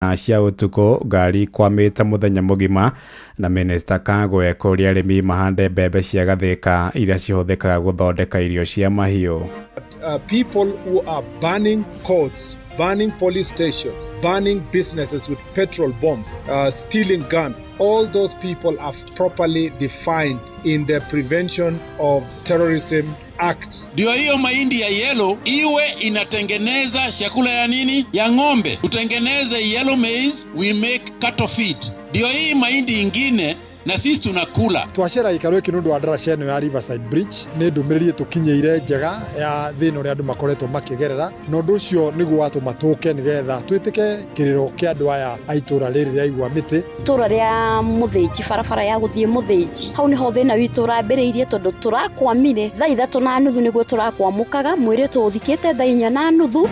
Cia ũtukũ ngari ikwamĩte mũthenya mũgima na Minista Kagwe kũria arĩmi mahande mbembe cia gathĩka iria cihũthĩkaga gũthondeka irio cia mahiũ. People who are burning courts, burning police stations, burning businesses with petrol bombs, stealing guns, all those people are properly defined in the Prevention of Terrorism Act. Ndio hiyo mahindi ya yellow iwe inatengeneza chakula ya nini? Ya ng'ombe. Tutengeneze yellow maize, we make cattle feed. Ndio hii mahindi ingine na sisi tunakula. Twacera gĩikaro gĩkĩ nĩ ũndũ wa ndaraca ĩno ya Riverside Bridge. Nĩ ndũmĩrĩri ĩtũkinyĩire njega ya thĩna ũrĩa andũ makoretwo makĩgerera, na ũndũ ũcio nĩguo watũma tũke nĩgetha twĩtĩke kĩrĩro kĩa andũ aya a itũra rĩrĩ rĩa Igwa Mĩtĩ. Itũra rĩa Mũthĩnji, barabara ya gũthiĩ Mũthĩnji, hau nĩho thĩna witũ ũrambĩrĩirie tondũ tũrakwamire 3:30 nĩguo tũrakwamũkaga, mwĩrĩ tũũthikĩte 4:30.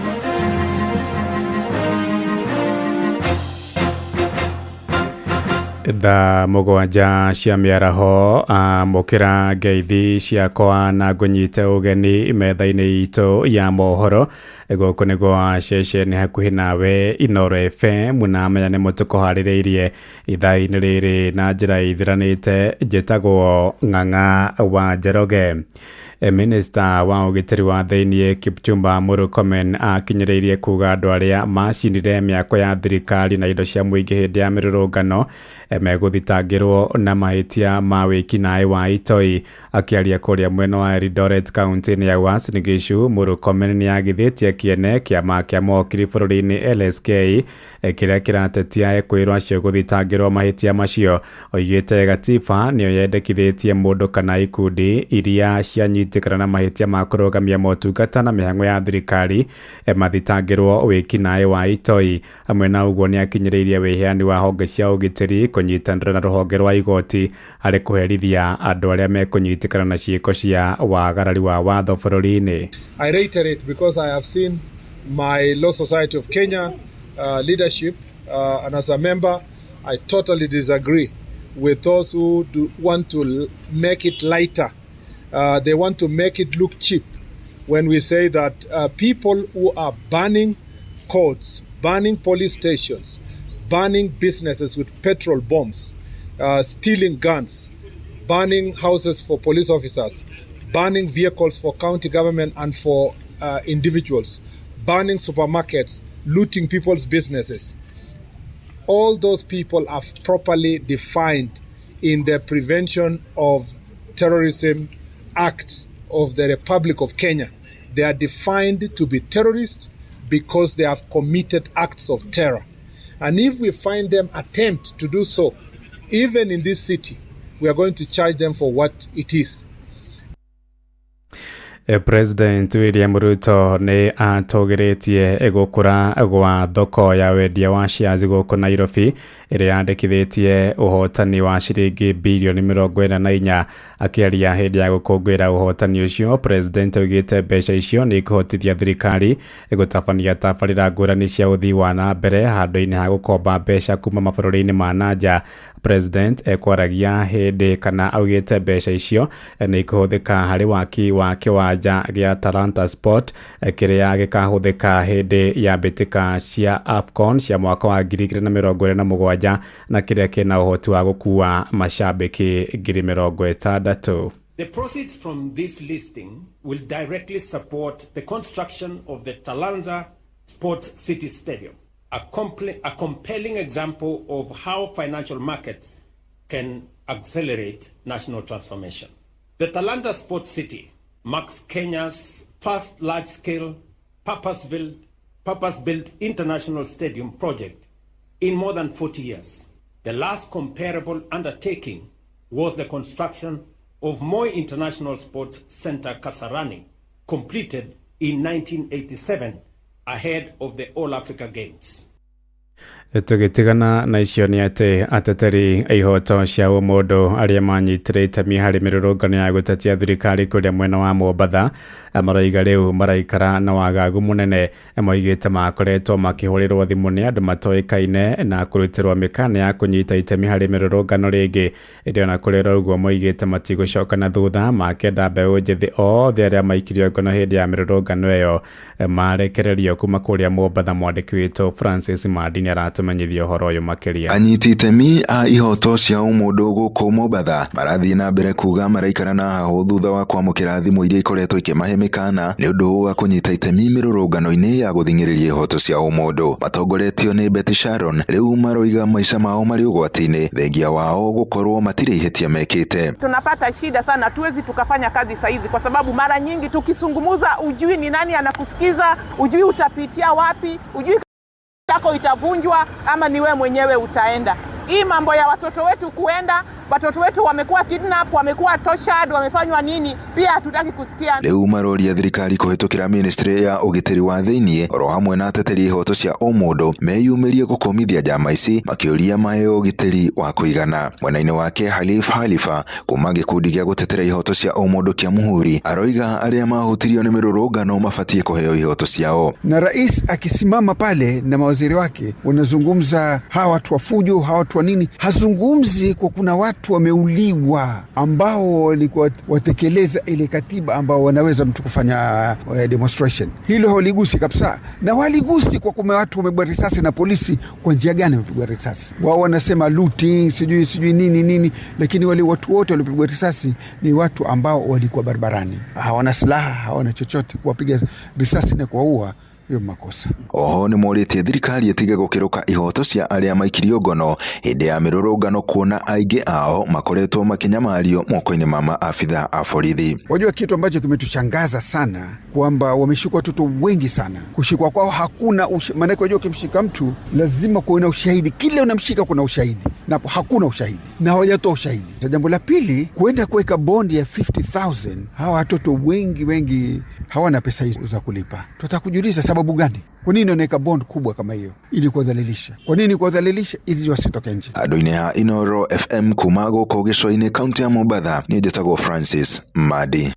7:00 cia mĩaraho, amũkĩra ngeithi ciakwa na ngũnyite ũgeni metha-inĩ itũ ya mohoro. Gũkũ nĩ gwa ceceni hakuhĩ nawe Inooro FM, na menya nĩ mũtũkũharĩrĩirie ithaa-inĩ rĩrĩ na njĩra ithiranĩte. Njĩtagwo Ng'ang'a wa Njoroge. Minista wa ũgitĩri wa thĩiniĩ Kipchumba Murkomen akinyĩrĩirie kuga andũ arĩa macinire mĩako ya thirikari na indo cia mũingĩ hĩndĩ ya mĩrũrũngano megũthitangĩrwo na mahĩtia ma wĩkinaĩ wa itoi. Akĩaria kũrĩa mwena wa Eldoret kaunti-inĩ ya Uasin Gishu, Murkomen nĩagithĩtie kĩene kĩama kĩa mawakiri bũrũri-inĩ LSK kĩrĩa kĩratetia ekwĩrwo acio gũthitangĩrwo mahĩtia macio. Oigĩte gatiba nĩyo yendekithĩtie mũndũ kana ikundi iria cianyitĩkana na mahĩtia ma kũrũgamia motungata na mĩhang'o ya thirikari mathitangĩrwo wĩkinaĩ wa itoi. Hamwe na ũguo nĩakinyĩrĩirie wĩheani wa honge cia ũgitĩri kũnyitanĩra na rũhonge rwa igoti harĩ kũherithia andũ arĩa mekũnyitĩkana na ciĩko cia wagarari wa watho bũrũri-inĩ. I reiterate, because I have seen my Law Society of Kenya leadership, and as a member, I totally disagree with those who do want to make it lighter. They want to make it look cheap when we say that people who are burning courts, burning police stations, burning businesses with petrol bombs, stealing guns, burning houses for police officers, burning vehicles for county government and for individuals, burning supermarkets, looting people's businesses. All those people are properly defined in the Prevention of Terrorism Act of the Republic of Kenya. They are defined to be terrorists because they have committed acts of terror. And if we find them attempt to do so, even in this city, we are going to charge them for what it is. President William Ruto nĩ atũgĩrĩtie gũkũra gwa thoko ya wendia wa shares gũkũ Nairobi ĩrĩa yandĩkithĩtie ũhotani wa ciringi birioni 44. Akĩaria hĩndĩ ya gũkũngũĩra ũhotani ũcio, President augĩte mbeca icio nĩ ikũhotithia thirikari gũtabania tabarĩra ngũrani cia ũthii wa na mbere handũ-inĩ ha gũkomba mbeca kuma mabũrũri-inĩ ma na nja. President ekwaragia hĩndĩ kana augĩte mbeca icio nĩ ikũhũthĩka harĩ waki wa kĩwanja gĩa Talanta Sport kĩrĩa gĩkahũthĩka hĩndĩ ya mbĩtĩka cia AFCON cia mwaka wa 2027 na kĩrĩa kĩna ũhoti wa gũkua mashabiki 60,000. The proceeds from this listing will directly support the construction of the Talanta Sports City Stadium, a compelling example of how financial markets can accelerate national transformation. The Talanta Sports City marks Kenya's first large-scale, purpose-built international stadium project in more than 40 years. The last comparable undertaking was the construction of Moi International Sports Center Kasarani, completed in 1987 ahead of the All Africa Games. Tũgĩtigana na icio nĩ atĩ ateteri a ihoto cia ũmũndũ arĩa manyitire itemi harĩ mĩrũrũngano ya gũtetia thirikari kũrĩa mwena wa Mombatha maroiga rĩu maraikara na wagagu mũnene. Moigĩte makoretwo makĩhũrĩrwo thimũ nĩ andũ matoĩkaine na kũrutĩrwo mĩkana ya kũnyita itemi harĩ mĩrũrũngano rĩngĩ. Ĩndĩ ona kũrĩ ũguo moigĩte matigũcoka na thutha, makenda mbeũ njĩthĩ othe arĩa maikirio ngono hĩndĩ ya mĩrũrũngano ĩyo marekererio kuma kũrĩa Mombatha. Mwandĩki witũ Francis Mandini aratũmĩra. Aratũmenyithia ũhoro ũyũ makĩria. Anyiti itemi a ihoto cia ũmũndũ gũkũ Mombatha marathiĩ na mbere kuga maraikara na hahũ thutha wa kwamũkĩra thimũ iria ikoretwo ikĩmahe mĩkana nĩ ũndũ wa kũnyita itemi mĩrũrũngano-inĩ ya gũthing'ĩrĩria ihoto cia ũmũndũ. Matongoretio nĩ Betty Sharon rĩu maroiga maica mao marĩ ũgwati-inĩ thengia wao gũkorwo matirĩ ihĩtia mekĩte. Tunapata shida sana, tuwezi tukafanya kazi saizi kwa sababu mara nyingi tukisungumuza, ujui ni nani anakusikiza, ujui utapitia wapi, ujui yako itavunjwa ama ni wewe mwenyewe utaenda. Hii mambo ya watoto wetu kuenda, watoto wetu wamekuwa kidnap, wamekuwa tortured, wamefanywa nini, pia hatutaki kusikia. Rĩu maroria thirikari kũhĩtũkĩra ministry ya ũgitĩri wa thĩiniĩ oro hamwe na ateteri ihoto cia ũmũndũ meyumĩrie gũkũmithia njama ici makĩũria maheo ũgitĩri wa kũigana. Mwena-inĩ wake Halif Halifa kuma gĩkundi gĩa gũtetera ihoto cia ũmũndũ kĩa Muhuri aroiga arĩa mahutirio nĩ mĩrũrũngano mabatiĩ kũheo ihoto ciao. Na rais akisimama pale na mawaziri wake wanazungumza hawa watu wa fujo, hawa watu wa nini, hazungumzi kwa kuna watu wameuliwa ambao walikuwa watekeleza ile katiba ambao wanaweza mtu kufanya demonstration. Hilo hawaligusi kabisa, na waligusi kwa kume watu wamepigwa risasi na polisi. Kwa njia gani wamepigwa risasi? Wao wanasema looting, sijui nini nini, lakini wale watu wote waliopigwa risasi ni watu ambao walikuwa barabarani, hawana silaha, hawana chochote. Kuwapiga risasi na kuwaua hiyo makosa. Oho nĩ morĩtie thirikari ĩtige gũkĩrũka ihoto cia arĩa maikirio ngono hĩndĩ ya mĩrũrũngano kuona aingĩ ao makoretwo makĩnyamario moko-inĩ ma maabitha a borithi. Wajua kitu ambacho kimetushangaza sana kwamba wameshikwa watoto wengi sana. Kushikwa kwao hakuna maanake wajua ukimshika mtu lazima kuwe na ushahidi. Kile unamshika kuna ushahidi. Na hakuna ushahidi. Na hawajatoa ushahidi. Jambo la pili, kuenda kuweka bondi ya 50,000, hawa watoto wengi hawana pesa hizo za kulipa. Tutakujiuliza sababu gani? Kwa nini wanaweka bond kubwa kama hiyo? Ili kuwadhalilisha. Kwa nini kuwadhalilisha? Ili wasitoke nje. Andũ-inĩ ha Inoro FM kuma gũkũ gĩcũa-inĩ kaunti ya Mombatha, niĩ njĩtagwo Francis Madi.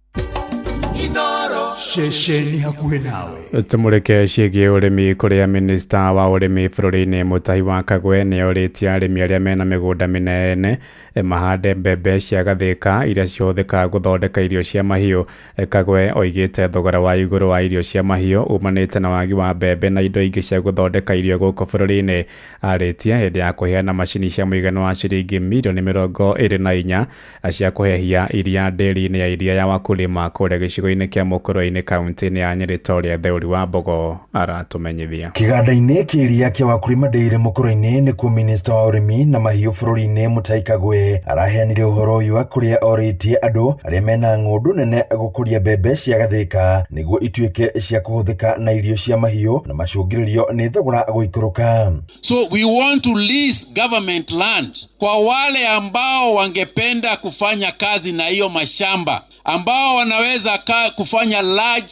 Ceceni hakuhĩ nawe. Tumũrĩke ciĩgiĩ ũrĩmi kũrĩa minista wa ũrĩmi bũrũri-inĩ Mutahi wa Kagwe nĩorĩtie arĩmi arĩa mena mĩgũnda mĩnene mahande mbembe cia gathĩka iria cihũthĩkaga gũthondeka irio cia mahiũ. Kagwe oigĩte thogora wa igũrũ wa irio cia mahiũ umanĩte na wagi wa mbembe na indo ingĩ cia gũthondeka irio gũkũ bũrũri-inĩ. Arĩtie hĩndĩ ya kũheana macini cia mũigana wa ciringi mirioni 24 cia kũhehia iria ndĩri-inĩ ya iria ya Wakulima kũrĩa gĩcigo-inĩ kĩa Mũkũrwe-inĩ kaunti-inĩ ya Nyĩrĩ ta ũrĩa Theuri wa Mbogo aratumenyithia. Kĩganda-inĩ kĩa iria kĩa Wakulima Dairy Mũkũrwe-inĩ nĩkuo minista wa ũrĩmi na mahiũ bũrũri-inĩ Mutahi Kagwe araheanire ũhoro ũyũ kũrĩa orĩtie andũ arĩa mena ng'ũndũ nene gũkũria mbembe cia gathĩka nĩguo ituĩke cia kũhũthĩka na irio cia mahiũ na macũngĩrĩrio nĩ thogora gũikũrũka. So we want to lease government land kwa wale ambao wangependa kufanya kazi na hiyo mashamba, ambao wanaweza kufanya large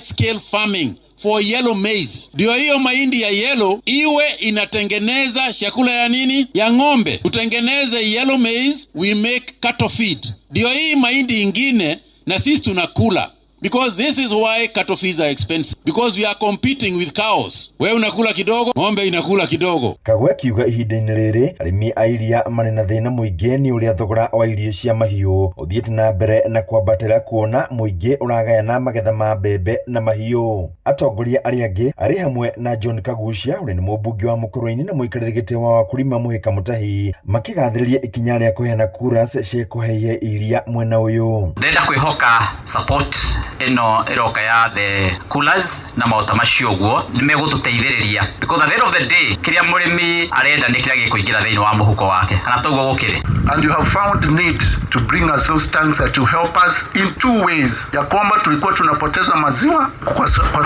scale farming for yellow maize. Ndio hiyo mahindi ya yellow iwe inatengeneza chakula ya nini? Ya ng'ombe. Tutengeneze yellow maize, we make cattle feed. Ndio hii mahindi ingine na sisi tunakula. Because this is why cattle feeds are expensive. Because we are competing with cows. Wewe unakula kidogo, ng'ombe inakula kidogo. Kagwe akiuga ihinda-inĩ rĩrĩ arĩmi a iria marĩ na thĩna mũingĩ nĩ ũrĩa thogora wa irio cia mahiũ ũthiĩte na mbere na kwambatĩra kuona mũingĩ ũragayana magetha ma mbembe na mahiũ. Atongoria arĩa angĩ arĩ hamwe na John Kagucia ũrĩa nĩ mũmbunge wa Mũkũrwe-inĩ na mũikarĩri gĩtĩ wa Wakulima Mũhĩka Mũtahi makĩgathĩrĩria ikinya rĩa kũheana kura cia kũhehia iria mwena ũyũ. Ndĩrenda kwĩhoka support ĩno ĩroka ya the coolers na maũta macio ũguo nĩ megũtũteithĩrĩria because at the end of the day kĩrĩa mũrĩmi arenda nĩ kĩrĩa gĩkũingĩra thĩinĩ wa mũhuko wake kana toguo gũkĩrĩ. And you have found need to bring us those tanks that will help us in two ways. Ya kwamba tulikuwa tunapoteza maziwa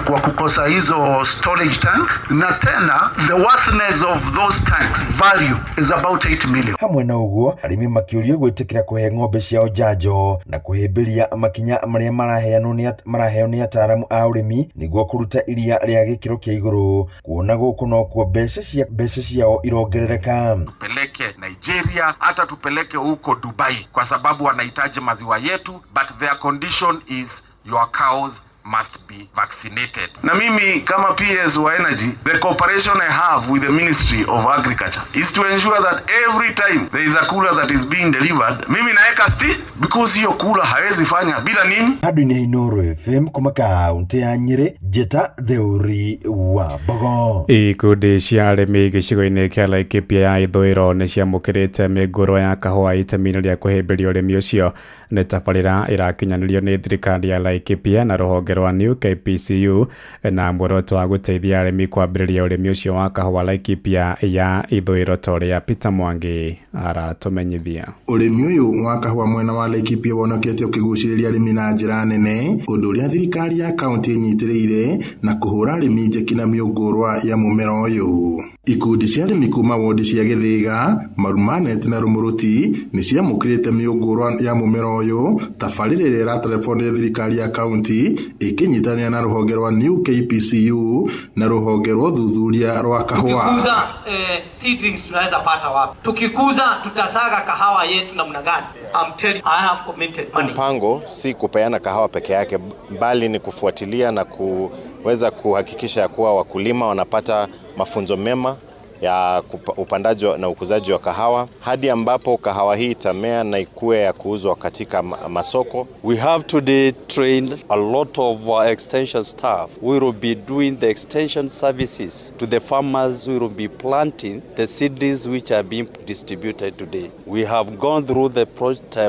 kwa kukosa hizo storage tank, na tena the worthiness of those tanks value is about 8 million. Hamwe na ũguo arĩmi makĩũrio gwĩtĩkĩra kũhe ng'ombe ciao njanjo na kũhĩmbĩria makinya marĩa maraheo nĩ ataaramu a ũrĩmi nĩguo kũruta iria rĩa gĩkĩro kĩa igũrũ kuona gũkũ nokuo mbeca ciao irongerereka. Tupeleke Nigeria, hata tupeleke huko Dubai kwa sababu wanahitaji maziwa yetu, but their condition is your cows must be vaccinated. Na mimi kama PS wa Energy, the cooperation I have with the Ministry of Agriculture is to ensure that every time there is a cooler that is being delivered, mimi naeka sti because hiyo cooler hawezi fanya bila nini. Handũ-inĩ Inooro FM kuma kaunti ya Nyĩrĩ, njĩta Theuri wa Mbogo. Ikundi cia arĩmi gĩcigo-inĩ kĩa Laikipia ya ithũĩro nĩ ciamũkĩrĩte mĩngũrwa ya kahũa itemi-inĩ rĩa kũhĩmbĩria ũrĩmi ũcio. Nĩ tabarĩra ĩrakinyanĩrio nĩ thirikari ya Laikipia na rũhonge rwa New KPCU na muoroto wa gũteithia arĩmi kwambĩrĩria ũrĩmi ũcio wa kahũa Laikipia ya ithũĩro ta ũrĩa Peter Mwangi aratũmenyithia. Ũrĩmi ũyũ wa kahũa mwena wa Laikipia wonekete ũkĩgucĩrĩria arĩmi na njĩra nene, ũndũ ũrĩa thirikari ya kaunti ĩnyitĩrĩire na kũhũra arĩmi njeki na mĩũngũrwa ya mũmera ũyũ. Ikundi cia arĩmi kuma wondi cia Gĩthĩga, Marumanet na Rũmũrũti nĩ ciamũkĩrĩte mĩũngũrwa ya mũmera ũyũ tabarĩra ĩrĩa ĩratarebwo nĩ thirikari ya kaunti ĩkĩnyitanĩra na rũhonge rwa New KPCU na rũhonge rwa ũthuthuria rwa kahũa. Tukikuza seedlings tunaweza pata wapi? Tukikuza tutasaga kahawa yetu namna gani? I'm telling you, I have committed money. Mpango si kupeana kahawa peke yake, bali ni kufuatilia na kuweza kuhakikisha kuwa wakulima wanapata mafunzo mema ya upandaji na ukuzaji wa kahawa hadi ambapo kahawa hii itamea na ikue ya kuuzwa katika masoko. We have today trained a lot of our extension staff. We will be doing the extension services to the farmers who will be planting the seedlings which are being distributed today. We have gone through the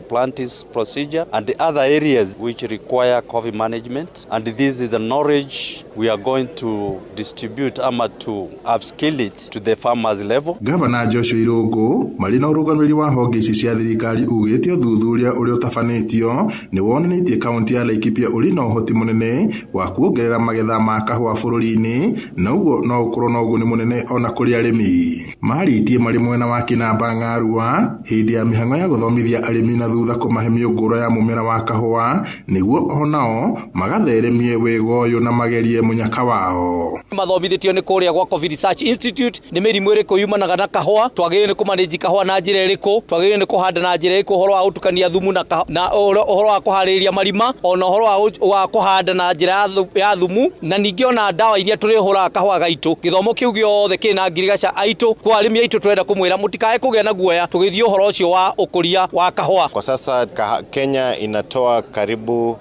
planting procedure and the other areas which require coffee management, and this is the knowledge we are going to distribute ama to upskill it to the farmers level. Gavana Joshua Irũngũ marĩ na ũrũgamĩrĩri wa honge ici cia thirikari ugĩte ũthuthuria ũrĩa ũtabanĩtio nĩ wonanĩtie kaunti ya Laikipia ũrĩ na ũhoti mũnene wa kuongerera magetha ma kahũa bũrũri-inĩ, na ũguo no ũkorwo na ũguni mũnene ona kũrĩ arĩmi. Marĩtie marĩ mwena wa Kĩnamba Ng'arua hĩndĩ ya mĩhang'o ya gũthomithia arĩmi na thutha kũmahe mĩũngũrwa ya mũmera wa kahũa nĩguo onao magatheremie wĩga ũyũ na magerie mũnyaka wao. Mathomithĩtio nĩ kũrĩa gwa Coffee Research Institute nĩ mĩrimũ ĩrĩkũ yumanaga na kahũa, twagĩrĩire nĩ kũmanĩnji kahũa na njĩra ĩrĩkũ, twagĩrĩire nĩ kũhanda na njĩra ĩrĩkũ, ũhoro wa gũtukania thumu na ũhoro wa kũharĩrĩria marima, ona ũhoro wa kũhanda na njĩra ya thumu, na ningĩ ona ndawa iria tũrĩhũraga kahũa gaitũ. Gĩthomo kĩu gĩothe kĩna ngirigaca aitũ kwa arĩmi aitũ tũrenda kũmwĩra mũtikae kũgĩa na guoya tũgĩthiĩ ũhoro ũcio wa ũkũria wa kahũa. Kwa sasa Kenya inatoa karibu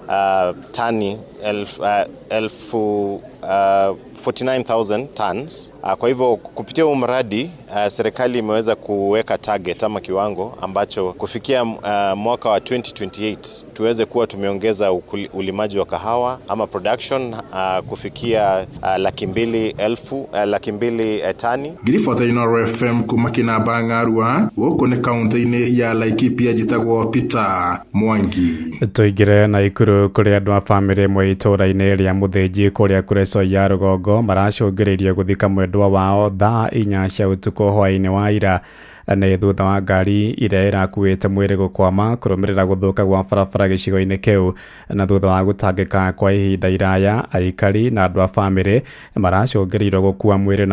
tani elfu 49,000 tons. Kwa hivyo kupitia huu mradi serikali imeweza kuweka target ama kiwango ambacho kufikia mwaka wa 2028 tuweze kuwa tumeongeza ulimaji wa kahawa ama production kufikia 200,000 tani. Ngiribota Inooro FM kuma Kĩnamba Ng'arua gũkũ nĩ kaunti-inĩ ya Laikipia, njĩtagwo Peter Mwangi. Tũingĩre Naikuru kũrĩ andũ a bamĩrĩ ĩmwe itũũra-inĩ rĩa Mũthĩnji kũrĩa Kuresoi ya rũgongo maracũngĩrĩirio gũthika mwendwa wao thaa 4 cia ũtukũ hwaĩ-inĩ wa ira nĩ thutha wa ngari ĩrĩa ĩrakuĩte mwĩrĩ gũkwama kũrũmĩrĩra gũthũka gwa barabara gĩcigo-inĩ kĩu. Na thutha wa gũtangĩka kwa ihinda iraya, aikari na andũ a bamĩrĩ maracũngĩrĩirio gũkua mwĩrĩ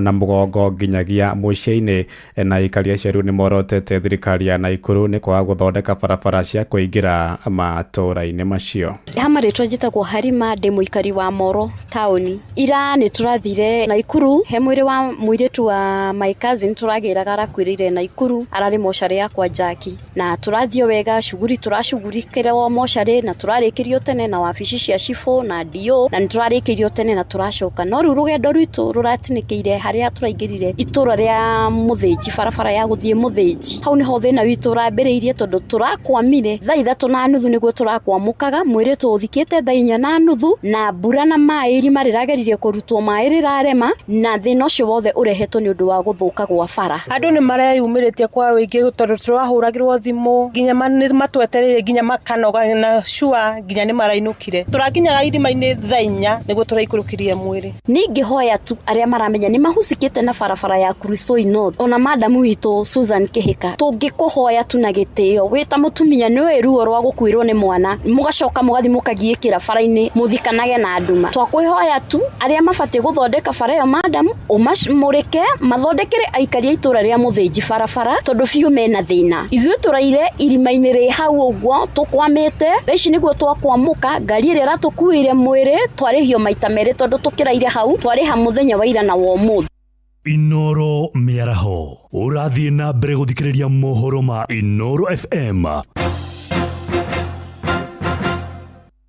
na mũgongo nginyagia mũciĩ-inĩ. Na aikari acio rĩu nĩmorotete thirikari ya Naikuru nĩ kwaga gũthondeka barabara cia kũingĩra matũũra-inĩ macio. Ha marĩtwa njĩtagwo Harima, ndĩ mũikari wa Moro taũni. Ira nĩ tũrathire Naikuru he mwĩrĩ wa mũirĩtu wa my cousin tũragĩraga arakuĩrĩire Naikuru, ararĩ mocarĩ yakwa Jackie, na tũrathiĩ wega cuguri tũracugurikĩrwo mocarĩ na tũrarĩkĩrio tene na wabici cia cibũ na DO, na nĩ tũrarĩkĩrio tene na tũracoka, no rĩu rũgendo rwitũ rũratinĩkĩire harĩa tũraingĩrire itũra rĩa Mũthĩnji, barabara ya gũthiĩ Mũthĩnji. Hau nĩho thĩna witũ ũrambĩrĩirie tondũ tũrakwamire thaa 3:30 nĩguo tũrakwamũkaga, mwĩrĩ tũũthikĩte thaa 4:30, na mbura na maĩ irima rĩrageririe kũrutwo maĩ rĩrarema, na thĩna ũcio wothe ũrehetwo nĩ ũndũ wa gũthũka gwa bara. Andũ nĩ mareyumĩrĩtie kwa wĩingĩ tondũ tũrahũragĩrwo thimũ nginya nĩ matwetereire nginya makanoga na cua nginya nĩ marainũkire. Tũrakinyaga irima-inĩ thaa 4 nĩguo tũraikũrũkirie mwĩrĩ. Ningĩhoya tu arĩa maramenya nĩ mahucikĩte na barabara ya Kuresoi North, ona madamu witũ Susan Kĩhĩka, tũngĩkũhoya tu na gĩtĩo wĩ ta mũtumia nĩ ruo rwa gũkuĩrwo nĩ mwana, mũgacoka mũgathiĩ mũkagiĩkĩra bara-inĩ mũthikanage na nduma. Twakwĩhoya tu arĩa mabatiĩ gũthondeka bara ĩyo madam ũmamũrĩke mathondekere aikari a itũra rĩa Mũthĩnji barabara tondũ biũ mena thĩna. Ithuĩ tũraire irima-inĩ rĩ hau ũguo tũkwamĩte, thaa ici nĩguo twakwamũka, ngari ĩrĩa ĩratũkuĩire mwĩrĩ twarĩhio maita merĩ tondũ tũkĩraire hau twarĩha mũthenya wa ira na wa ũmũthĩ. Inoro mĩaraho ũrathiĩ na mbere gũthikĩrĩria mohoro ma Inoro FM.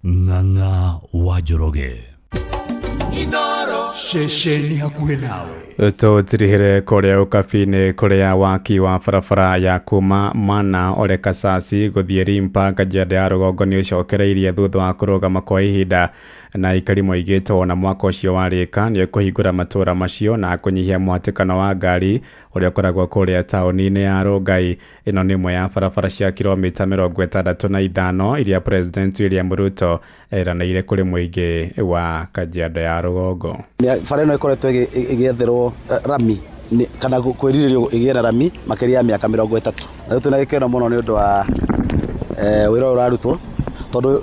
Ng'ang'a wa Njoroge. Inoro ceceni hakuhĩ nawe. Tũtirihĩre kũrĩa ũkabi-inĩ kũrĩa waki wa barabara ya kuma Mana Ole Kasasi gũthiĩ Rimpa Kajiado ya rũgongo nĩ ũcokereirie thutha wa kũrũgama kwa ihinda, na aikari moigĩte ona mwaka ũcio warĩka nĩ ũkũhingũra matũũra macio na kũnyihia mũhatĩkano wa ngari ũrĩa ũkoragwo kũrĩa taũni-inĩ ya Rongai. Ĩno nĩ ĩmwe ya barabara cia kilomita 65 iria President William Ruto eranĩire kũrĩ mũingĩ wa Kajiado ya rũgongo. Bara ĩno ĩkoretwo ĩgĩetherwo rami kana kwĩrirĩrio ĩgĩe na rami makĩria ya mĩaka 30, na rĩu twĩna gĩkeno mũno nĩ ũndũ wa wĩra ũyũ ũrarutwo tondũ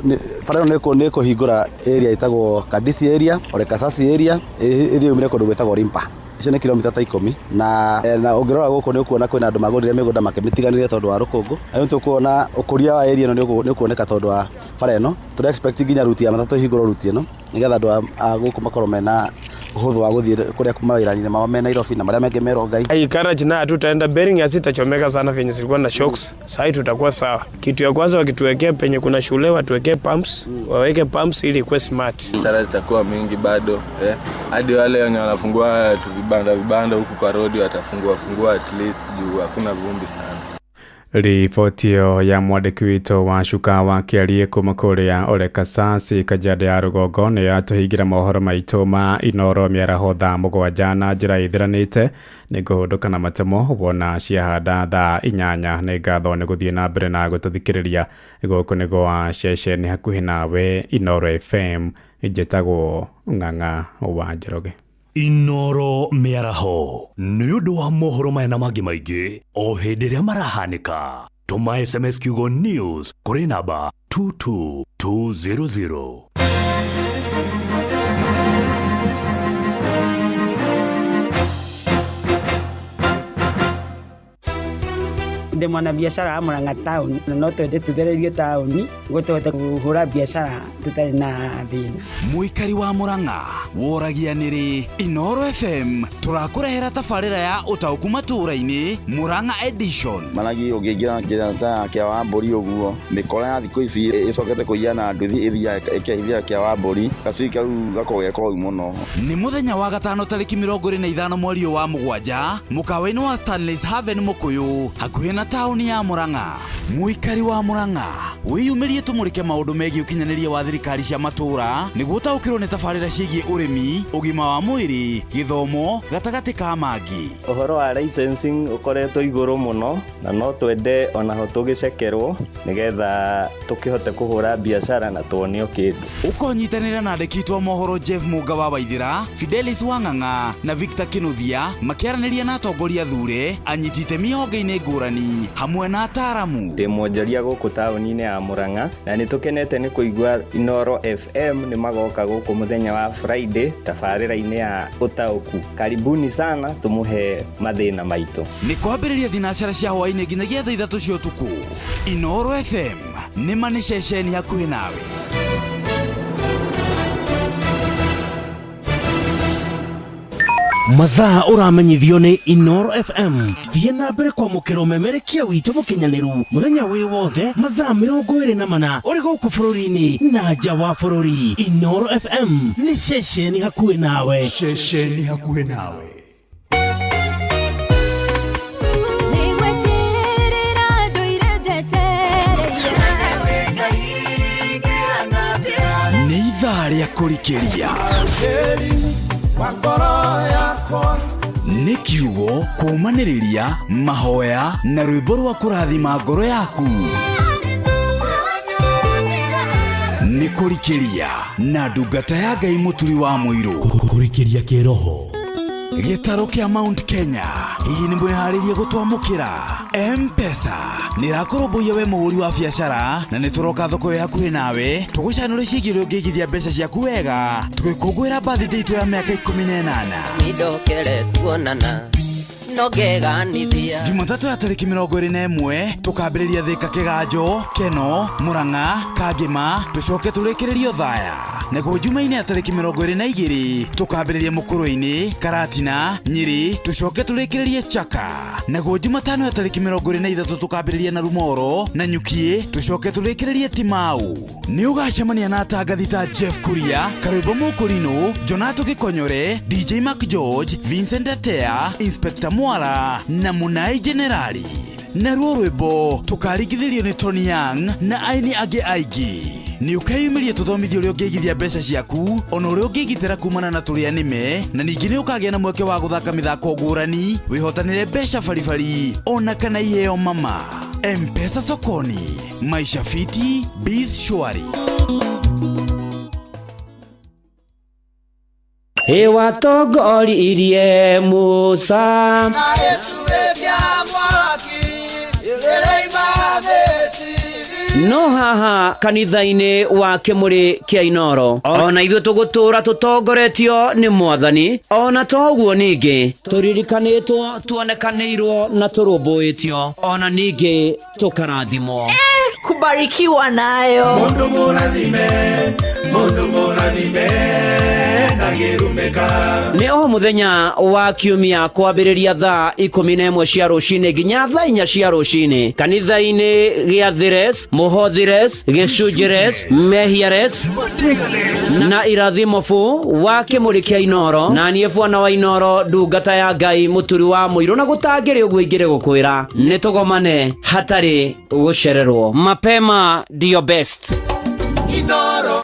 bara ĩno nĩ ĩkũhingũra area ĩtagwo Kadisi area, Ole Kasasi area, ĩthiĩ yumĩre kũndũ gwĩtagwo Rimpa. Icio nĩ kilomita ta 10 na ũngĩrora gũkũ nĩ ũkuona kwĩna andũ magũrire mĩgũnda makĩmĩtiganĩria tondũ wa rũkũngũ, na rĩu tũkuona ũkũria wa area ĩno nĩ ũkuoneka tondũ wa bara ĩno. Tũra expect nginya ruti ya matatũ ĩhingũrwo ruti ĩno nĩgetha andũ a gũkũ makorwo mena ũhũthũ wa gũthiĩ kũrĩa mawĩra-inĩ mao me Nairobi na marĩa mangĩ me Rongai. Hii garage na hatutaenda bearing hazitachomeka sana venye zilikuwa na shocks. Sasa tutakuwa sawa. Kitu ya kwanza wakituwekea penye kuna shule watuwekee pumps, waweke pumps ili ikuwe smart. Sara zitakuwa mingi bado hadi wale wenye wanafungua tu vibanda huku kwa road watafungua fungua at least juu hakuna vumbi sana. Riboti ĩyo ya mwandĩki witũ wa Cuka wa Kĩariĩ kuma kũrĩa Ole Kasasi Kajiado ya rũgongo nĩ yatũhingĩra mohoro maitũ ma Inoro mĩaraho thaa 7 na njĩra ĩthiranĩte. Nĩ ngũhũndũka na matemo wona ciahanda thaa 8. Nĩ ngatho nĩ gũthiĩ na mbere na gũtũthikĩrĩria. Gũkũ nĩ gwa ceceni hakuhĩ nawe Inoro FM. Njĩtagwo Ng'ang'a wa Njoroge. Inoro mĩaraho nĩ ũndũ wa mohoro maya na mangĩ maingĩ o hĩndĩ ĩrĩa marahanĩka. Tũma SMS kiugo news kũrĩ namba 22200. Ndĩ mwanabiacara wa Murang'a taũni na no twende tũthererio taũni nĩguo tũhote kũhũra biacara tũtarĩ na thĩna. Mũikari wa Murang'a woragia nĩrĩ Inoro FM tũrakũrehera tabarĩra ya ũtaũku matũũra-inĩ Murang'a edition. Maragi ũngĩingĩra njĩra ta ya kĩa wa mbũri ũguo mĩkora ya thikũ ici ĩcokete kũiya na nduthi ĩthiaga ĩkehithia kĩa wa mbũri gacui kau gakoragwo ge koru mũno. Nĩ mũthenya wa gatano tarĩki 25 mweri wa 7 mũkawa-inĩ wa Stanley's Haven Mũkũyũ hakuhĩ na taũni ya Murang'a. Mũikari wa Murang'a wĩyumĩrie tũmũrĩke maũndũ megiĩ ũkinyanĩria wa thirikari cia matũũra nĩguo ũtaũkĩrwo nĩ tabarĩra ciĩgiĩ ũrĩmi, ũgima wa mwĩrĩ, gĩthomo gatagatĩ ka mangĩ. Ũhoro wa licensing ũkoretwo igũrũ mũno na no twende onaho tũgĩcekerwo nĩgetha tũkĩhote kũhũra biacara na tuonio kĩndũ. Ũkonyitanĩra na andĩki aitũ a mohoro Jeff Mũnga wa Waithĩra, Fidelis Wang'ang'a na Victor Kinuthia makĩaranĩria na atongoria thure, anyiti itemi honge-inĩ ngũrani hamwe na ataaramu. Ndĩ mwonjoria gũkũ taũni-inĩ ya Murang'a na nĩ tũkenete nĩ kũigua Inoro FM nĩ magoka gũkũ mũthenya wa Friday tabarĩra-inĩ ya ũtaũku. Karibuni sana tũmũhe mathĩna maitũ. Nĩ kwambĩrĩria thinacara cia hwaĩ-inĩ nginyagia thaa 3 cia ũtukũ. Inoro FM nĩ ma nĩ ceceni hakuhĩ nawe. Mathaa ũramenyithio nĩ Inoro FM. Thiĩ na mbere kwamũkĩra ũmemerekia witũ mũkinyanĩru mũthenya wĩ wothe mathaa 24 ũrĩ gũkũ bũrũri-inĩ na nja wa bũrũri. Inoro FM nĩ ceceni hakuhĩ nawe. Ceceni hakuhĩ nawe. Nĩ ithaa rĩa kũrikĩria nĩ kiugo kũũmanĩrĩria mahoya na rwĩmbo rwa kũrathima ngoro yaku. Nĩ kũrikĩria na ndungata ya Ngai Mũturi wa Mũirũ. Kũrikĩria kĩroho. Gĩtarũ kĩa Mount Kenya hihi nĩ mwĩharĩrie gũtwamũkĩra? M-Pesa nĩ ĩrakũrũmbũiya we mũhũri wa biacara na nĩ tũroka thoko ĩ hakuhĩ nawe tũgũcanũre ciĩgiĩ ũrĩa ũngĩigithia mbeca ciaku wega tũgĩkũngũĩra birthday itũ ya mĩaka 18. Nindokere tuonana no ngeganithia. Jumatatũ ya tarĩki 21 tũkambĩrĩria Thĩka, Kĩganjo, Keno, Mũrang'a, Kangĩma, tũcoke tũrĩkĩrĩrio Thaya. Naguo Jumaine ya tarĩki 22 tũkambĩrĩria Mũkũrwe-inĩ, Karatina, Nyĩrĩ, tũcoke tũrĩkĩrĩrie Chaka. Naguo Jumatano ya tarĩki 23 tũkambĩrĩria na Rumoro na Nyukiĩ, tũcoke tũrĩkĩrĩrie Timau. Nĩ ũgacemania na atangathi ta Jeff Kuria, Karwĩmbo Mũkũrinũ, Jonato Gĩkonyore, DJ Mark George, Vincent Atea, Inspector Mwara na Munai Generali. Naruo rwĩmbo tũkaringithĩrio nĩ Tony Young na aini angĩ aingĩ. Nĩ ũkeyumĩria tũthomithio ũrĩa ũngĩigithia mbeca ciaku ona ũrĩa ũngĩgitĩra kumana na tũrĩa nĩme, na ningĩ nĩ ũkagĩa na mweke wa gũthaka mĩthako ngũrani, wĩhotanĩre mbeca baribari ona kana iheo mama. M-Pesa sokoni, maisha fiti, biz shwari. Ĩwatongoririe Musa no haha kanitha-inĩ wa Kĩmũrĩ kĩa Inoro ona ithuĩ tũgũtũra tũtongoretio nĩ Mwathani, ona to ũguo ningĩ tũririkanĩtwo, tuonekanĩirwo na tũrũmbũĩtio, ona ningĩ tũkarathimwo. Kubarikiwa nayo. Mundu mũrathime, mundu mũrathime, ndangĩrumĩka. Nĩ o mũthenya wa kiumia kwambĩrĩria thaa 11 cia rũcinĩ nginya thaa 4 cia rũcinĩ kanitha-inĩ gĩa Thires, Mũhothires, Gĩcunjĩres, Mehiares na Irathimobu wa Kĩmũrĩ kĩa Inoro, na niĩ bwana wa Inoro, ndungata ya Ngai, mũturi wa mũirũ, na gũtangĩrĩ ũguo ingĩrĩ gũkwĩra nĩ tũgomane hatarĩ gũcererwo. Mapema ndio best. Inoro.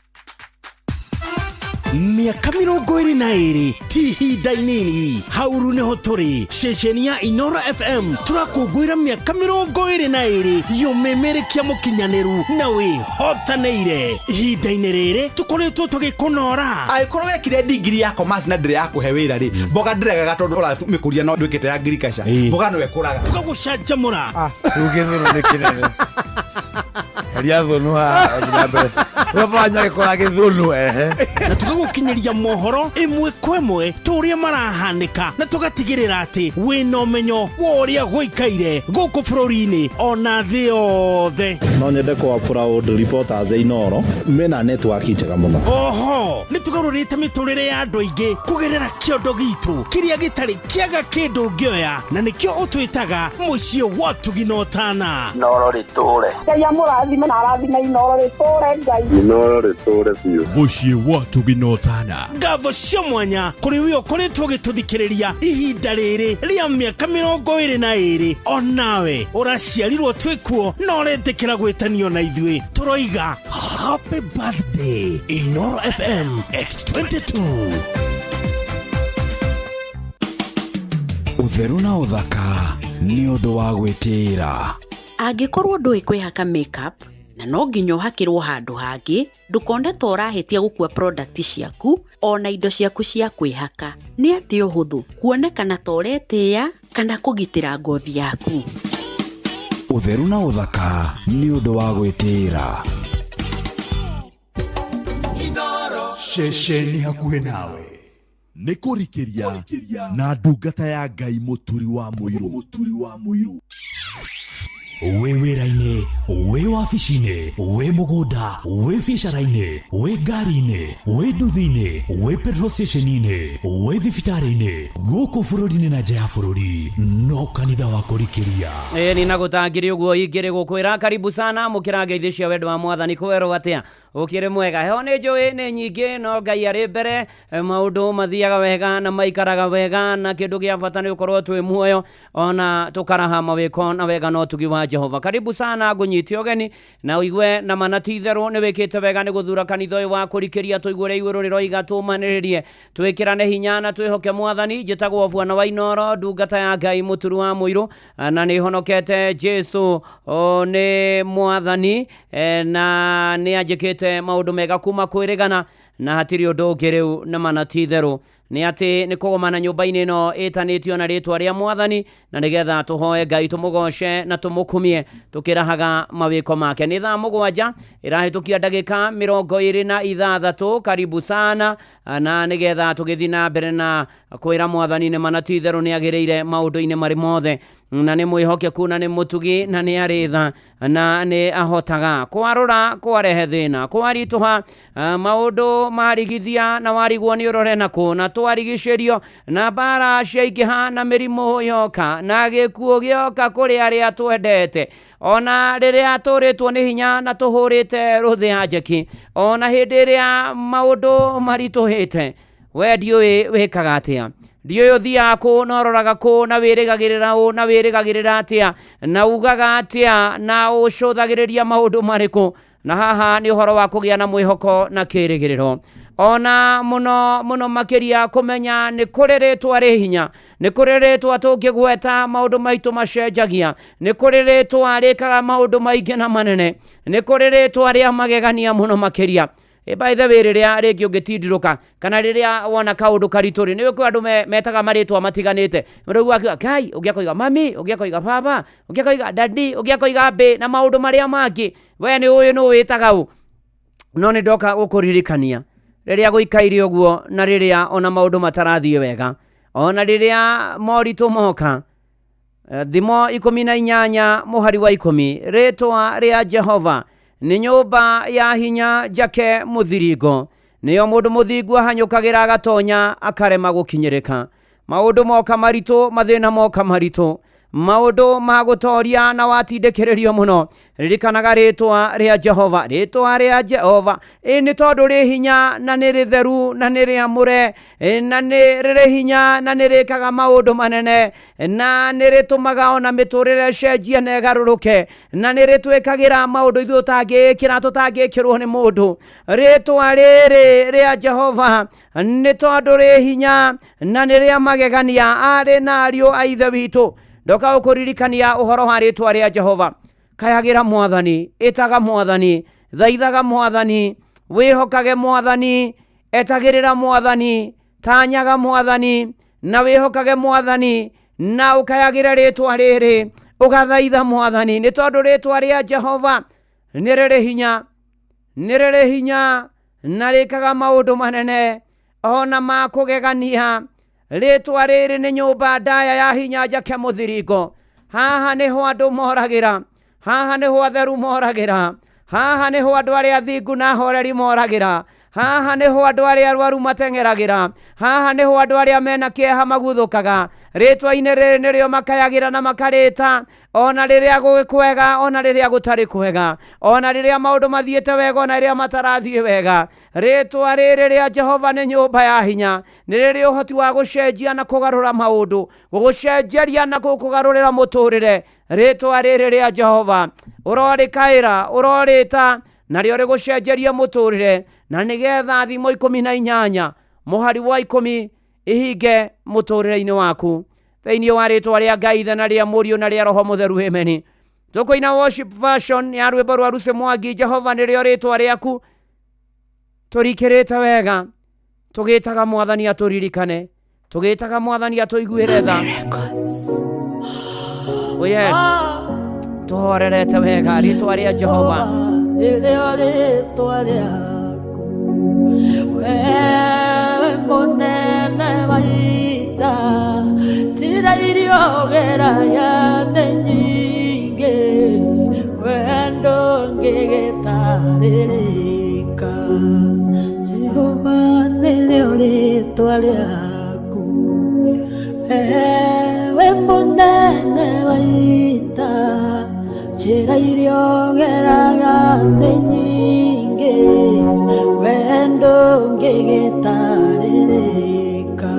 Mĩaka 22 ti ihinda inini. Hauru nĩho tũrĩ ceceni ya Inoro FM tũrakũngũĩra mĩaka 22 yũmĩmĩrĩkia mũkinyanĩru na wĩhotanĩire. Ihinda-inĩ rĩrĩ tũkoretwo tũgĩkũnora. Angĩkorwo wekire degree ya commerce na ndĩrĩ yakũhe wĩra rĩ, mboga ndĩregaga tondũ ũramĩkũria no ndwĩkĩte ya agriculture, mboga no ĩkũraga. Tũgagũcanjamũra. Rĩu gĩthũnũ nĩ kĩnene. Heria thũnũ haha na mbere. Ũrabanya gĩkora gĩthũnũ ehe. Na tũgagũkinyĩria mohoro ĩmwe kwa ĩmwe ta ũrĩa marahanĩka, na tũgatigĩrĩra atĩ wĩna ũmenyo wa ũrĩa gũikaire gũkũ bũrũri-inĩ ona thĩ yothe. No nyende kwa proud reporters a Inoro mena network njega mũno. Oho nĩ tũgarũrĩte mĩtũrĩre ya andũ aingĩ kũgerera kĩondo gitũ kĩrĩa gĩtarĩ kĩaga kĩndũ ũngĩoya, na nĩkĩo ũtwĩtaga mũciĩ wa ũtugi na ũtana. Inoro rĩtũre. Ngai amũrathime na arathime Inoro rĩtũre Ngai. Inoro rĩtũre biũ. Mũciĩ wa ũtugi na ũtana. Ngatho cia mwanya kũrĩ we ũkoretwo ũgĩtũthikĩrĩria ihinda rĩrĩ rĩa mĩaka 22, onawe ũraciarirwo twĩkuo na ũretĩkĩra gwĩtanio na ithuĩ. Tũroiga happy birthday Inoro FM at 22. Ũtheru na ũthaka nĩ ũndũ wa gwĩtĩĩra. Angĩkorwo ndũĩ kwĩhaka makeup na no nginya ũhakĩrwo handũ hangĩ, ndũkone ta ũrahĩtia gũkua product ciaku ona indo ciaku cia kwĩhaka. Nĩ atĩ ũhũthũ kuonekana ta ũretĩĩa kana kũgitĩra ngothi yaku. Ũtheru na ũthaka nĩ ũndũ wa gwĩtĩĩra. Ceceni hakuhĩ nawe nĩ kũrikĩria na ndungata ya Ngai mũturi wa mũirũ. Wĩ wĩra-inĩ, wĩ wabici-inĩ, wĩ mũgũnda, wĩ biacara-inĩ, wĩ ngari-inĩ, wĩ nduthi-inĩ, wĩ petrol station-inĩ, wĩ thibitarĩ-inĩ, gũkũ bũrũri-inĩ na nja ya bũrũri, no kanitha wa kũrikĩria. Ĩĩ na gũtangĩrĩ ũguo ingĩrĩ gũkwĩra karibu sana mũkĩra ngeithi cia wendo wa Mwathani kwerwo atĩa ũkĩrĩ mwega. Heho nĩ njũĩ nĩ nyingĩ no Ngai arĩ mbere, maũndũ mathiaga wega na maikaraga wega, na kĩndũ gĩa bata nĩ gũkorwo twĩ muoyo ona tũkaraha mawĩko na wega na ũtugi wa Jehova. Karibu sana ngũnyite ũgeni na ũigue na mana ti itherũ nĩ wĩkĩte wega nĩ gũthura kanitha ũyũ wa kũrikĩria, tũigue ũrĩa igũrũ rĩroiga, tũmanĩrĩrie, twĩkĩrane hinya na twĩhoke Mwathani. Njĩtagwo Bwana wa Inoro, ndungata ya Ngai mũturu wa mũirũ, na nĩ honokete Jesu nĩ Mwathani, na nĩ anjĩkĩte maũndũ mega kuma kwĩrĩgana, na hatirĩ ũndũ ũngĩ rĩu na mana ti itherũ Nĩ atĩ nĩ kũgomana nyũmba-inĩ ĩno ĩtanĩtio na rĩtwa rĩa mwathani, na nĩgetha tũhoe Ngai, tũmũgoce na tũmũkumie tũkĩrahaga mawĩko make. Nĩ thaa 7 ĩrahĩtũkia ndagĩka 26. Karibu sana, na nĩgetha tũgĩthiĩ na mbere na kwĩra mwathani nĩ mana ti itherũ nĩ agĩrĩire maũndũ-inĩ marĩ mothe, na nĩ mwĩhokeku, na nĩ mũtugi, na nĩ arĩ tha, na nĩ ahotaga kwarũra, kwarehe thĩna, kwaritũha, maũndũ marigithia na warigwo nĩ ũrore na kũ, na twarigicĩrio na mbara ciaingĩha, na mĩrimũ yoka, na gĩkuũ gĩoka kũrĩ arĩa twendete, ona rĩrĩa tũrĩtwo nĩ hinya na tũhũrĩte rũthĩa njeki, ona hĩndĩ ĩrĩa maũndũ maritũhĩte, we ndiũĩ wĩkaga atĩa, ndiũĩ ũthiaga kũ na ũroraga kũ, na wĩrĩgagĩrĩra ũ na wĩrĩgagĩrĩra atĩa, na ugaga atĩa, na ũcũthagĩrĩria maũndũ marĩkũ. Na haha nĩ ũhoro wa kũgĩa na mwĩhoko na kĩrĩgĩrĩro, ona mũno mũno makĩria kũmenya nĩ kũrĩ rĩtwa rĩ hinya, nĩ kũrĩ rĩtwa tũngĩgweta maũndũ maitũ macenjagia, nĩ kũrĩ rĩtwa rĩkaga maũndũ maingĩ na manene, nĩ kũrĩ rĩtwa rĩa magegania mũno makĩria. By the way, rĩrĩa rĩngĩ ũngĩtindirũka kana rĩrĩa wona kaũndũ karitũ rĩ, nĩ kwĩ andũ metaga marĩtwa matiganĩte. Rĩu akiuga Ngai, ũngĩ akoiga mami, ũngĩ akoiga baba, ũngĩ akoiga dadi, ũngĩ akoiga mbĩ, na maũndũ marĩa mangĩ. We nĩ ũĩ nũ wĩtaga ũ? No nĩ ndoka gũkũririkania rĩrĩa gũikaire ũguo, na rĩrĩa ona maũndũ matarathiĩ wega, ona rĩrĩa moritũ moka. Thimo 18 mũhari wa 10, rĩtwa rĩa Jehova nĩ nyũmba ya hinya njake mũthiringo, nĩyo mũndũ mũthingu ahanyũkagĩra agatonya akarema gũkinyĩrĩka. Maũndũ moka maritũ, mathĩna moka maritũ, maũndũ ma gũtoria na watindĩkĩrĩrio mũno, ririkanaga rĩtwa rĩa Jehova, rĩtwa rĩa Jehova ĩ nĩ tondũ rĩ hinya na nĩ rĩtheru na nĩ rĩamũre, na nĩ rĩrĩ hinya na nĩ rĩkaga maũndũ manene, na nĩ rĩtũmaga ona mĩtũrĩre ĩcenjie na ĩgarũrũke, na nĩ rĩtwĩkagĩra maũndũ ithuĩ tũtangĩĩkĩra, tũtangĩkĩrwo nĩ mũndũ. Rĩtwa rĩrĩ rĩa Jehova nĩ tondũ rĩ hinya na nĩ rĩa magegania, arĩ na ariũ a ithe witũ. Ndoka gũkũririkania ũhoro wa rĩtwa rĩa Jehova. Kayagĩra mwathani, ĩtaga mwathani, thaithaga mwathani, wĩhokage mwathani, etagĩrĩra mwathani, tanyaga mwathani, na wĩhokage mwathani, na ũkayagĩre rĩtwa rĩrĩ, ũgathaitha mwathani, nĩ tondũ rĩtwa rĩa Jehova nĩ rĩrĩ hinya, nĩ rĩrĩ hinya na rĩkaga maũndũ manene ona ma kũgegania. Rĩtwa rĩrĩ nĩ nyũmba ndaya ya hinya njake mũthiringo. Haha nĩho andũ moragĩra, haha nĩho atheru moragĩra, haha nĩho andũ arĩa athingu na ahoreri moragĩra, haha nĩho andũ arĩa arwaru mateng'eragĩra, haha nĩho andũ arĩa mena kĩeha maguthũkaga. Rĩtwa-inĩ rĩrĩ nĩrĩo makayagĩra na makarĩta, ona rĩrĩa gwĩ kwega, ona rĩrĩa gũtarĩ kwega, ona rĩrĩa maũndũ mathiĩte wega, ona rĩrĩa matarathiĩ wega. Rĩtwa rĩrĩ rĩa Jehova nĩ nyũmba ya hinya, nĩ rĩrĩ ũhoti wa gũcenjia na kũgarũra maũndũ, gũgũcenjeria na gũkũgarũrĩra mũtũrĩre. Rĩtwa rĩrĩ rĩa Jehova ũrorĩkaĩra, ũrorĩta, narĩo rĩgũcenjeria mũtũrĩre, na nĩgetha thimo 18 mũhari wa 10 ihinge mũtũrĩre-inĩ waku. Thĩinĩ wa rĩtwa rĩa Ngai Ithe na rĩa Mũriũ na rĩa Roho Mũtheru, ameni. Tũkũina worship version ya rwĩmbo rwa Lucy Mwangi, Jehova nĩrĩo rĩtwa rĩaku. Tũrikĩrĩte wega, tũgĩtaga mwathani atũririkane, tũgĩtaga mwathani atũiguĩre tha. Oh yes, tũhorerete wega rĩtwa rĩa Jehova nĩrĩo rĩtwa rĩaku, we mũnene wa ita, njĩra iria ũgeragia nĩ nyingĩ, we ndũngĩgĩtarĩrĩka. Jehova nĩrĩo rĩtwa rĩaku, we mũnene wa ita, njĩra iria ũgeraga nĩ nyingĩ, we ndũngĩgĩtarĩrĩka.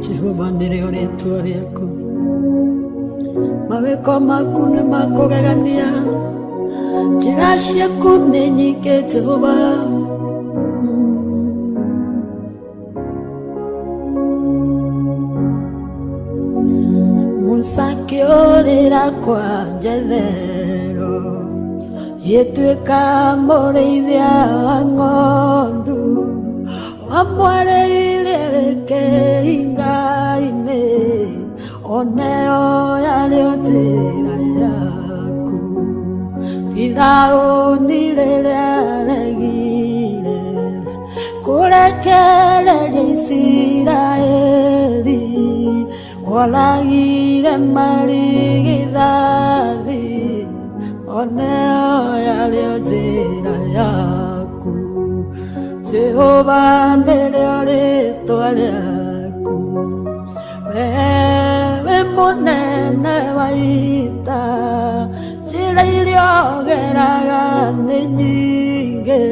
Jehova nĩrĩo rĩtwa rĩaku, mawĩko maku nĩ makũgegania, njĩra ciaku nĩ nyingĩ Jehova. Musa akĩũrĩra kwa Jethero, gĩtuĩka mũrĩithia wa ng'ondu, Wamwarĩire kĩhinga-inĩ, oneo yarĩ o njĩra yaku. Firaũni rĩrĩa aregire kũrekereria Isiraeli, woragire marigithathi, oneo yarĩ o njĩra yaku. Jehova nĩrĩo rĩtwa rĩaku, wewe mũnene wa ita, njĩra iria ũgeraga nĩ nyingĩ,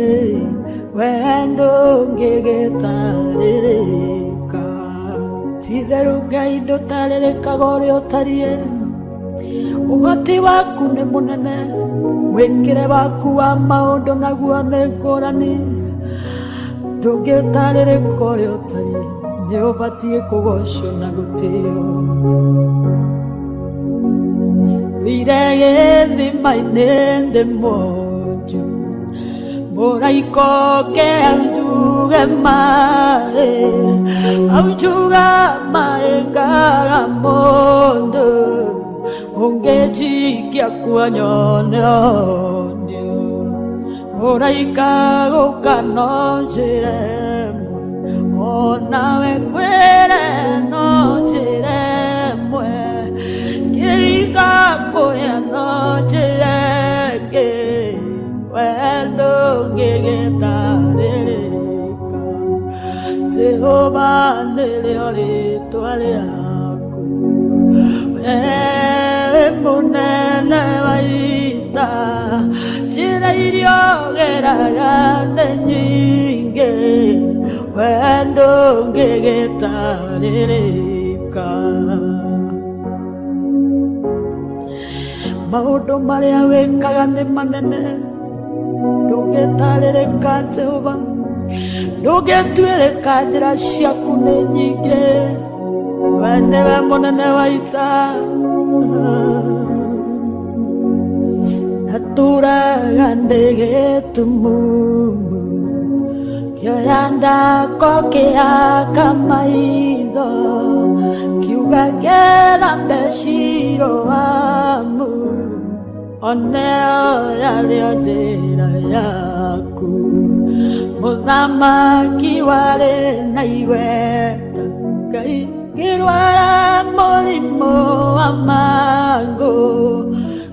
we ndũngĩgĩtarĩrĩka. Ti-itherũ Ngai ndũtarĩrĩkaga ũrĩa ũtariĩ, ũhoti waku nĩ mũnene, mwĩkĩre waku wa maũndũ naguo nĩ ngũrani. Ndũngĩtarĩrĩka ũrĩa ũtariĩ, nĩ ũbatiĩ kũgocwo na gũtĩo. Thire gĩthima-inĩ ndĩ mwonju, mũraika oke aunjuge maĩ, aunjuga maĩ ngaga mũndũ, ũngĩnjikia kuo nyone ũhonio. Mũraika gũka no njĩra ĩmwe, onawe ngwĩre no njĩra ĩmwe, kĩhinga kũya no njĩra ĩngĩ, we ndũngĩgĩtarĩrĩka. Jehova nĩrĩo rĩtwa rĩaku, wewe mũnene wa ita, njĩra iria ũgeraga nĩ nyingĩ, we ndũngĩgĩtarĩrĩka. Maũndũ marĩa wĩkaga nĩ manene, ndũngĩtarĩrĩka Jehova, ndũngĩtuĩrĩka, njĩra ciaku nĩ nyingĩ, we nĩwe mũnene wa ita. Natũraga ndĩ gĩtumumu, kĩoya ndako kĩhaka maitho, kiuga ngĩthambe Shiloamu, oneo yarĩ o njĩra yaku. Mũthamaki warĩ na igweta, Ngai ngĩrwara mũrimũ wa mangũ,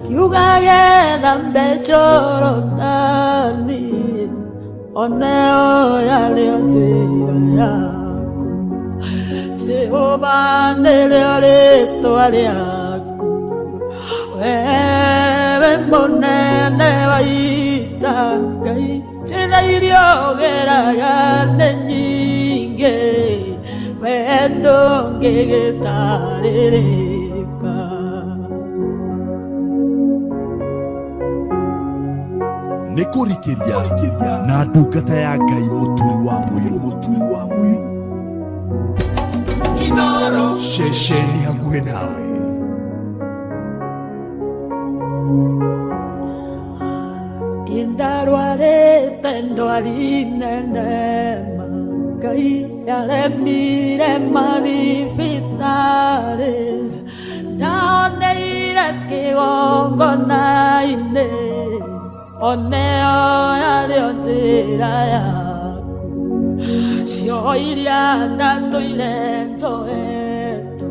kiuga gĩthambe Jorodani, oneo yarĩ o njĩra yaku. Jehova nĩrĩo rĩtwa rĩaku, wewe mũnene wa ita, Ngai njĩra iria ũgeraga nĩ nyingĩ, we ndũngĩgĩtarĩrĩka. Nĩ kũrikĩria na ndungata ya Ngai mũturi wa mũirũ, mũturi wa mũirũ. Inoro ceceni hakuhĩ nawe. Indarwarĩte ndwari nene ma, Ngai yaremire mathibitarĩ, ndahoneire kĩgongona-inĩ, oneo yarĩ o njĩra yaku. Cioho iria ndatũire njoetwo,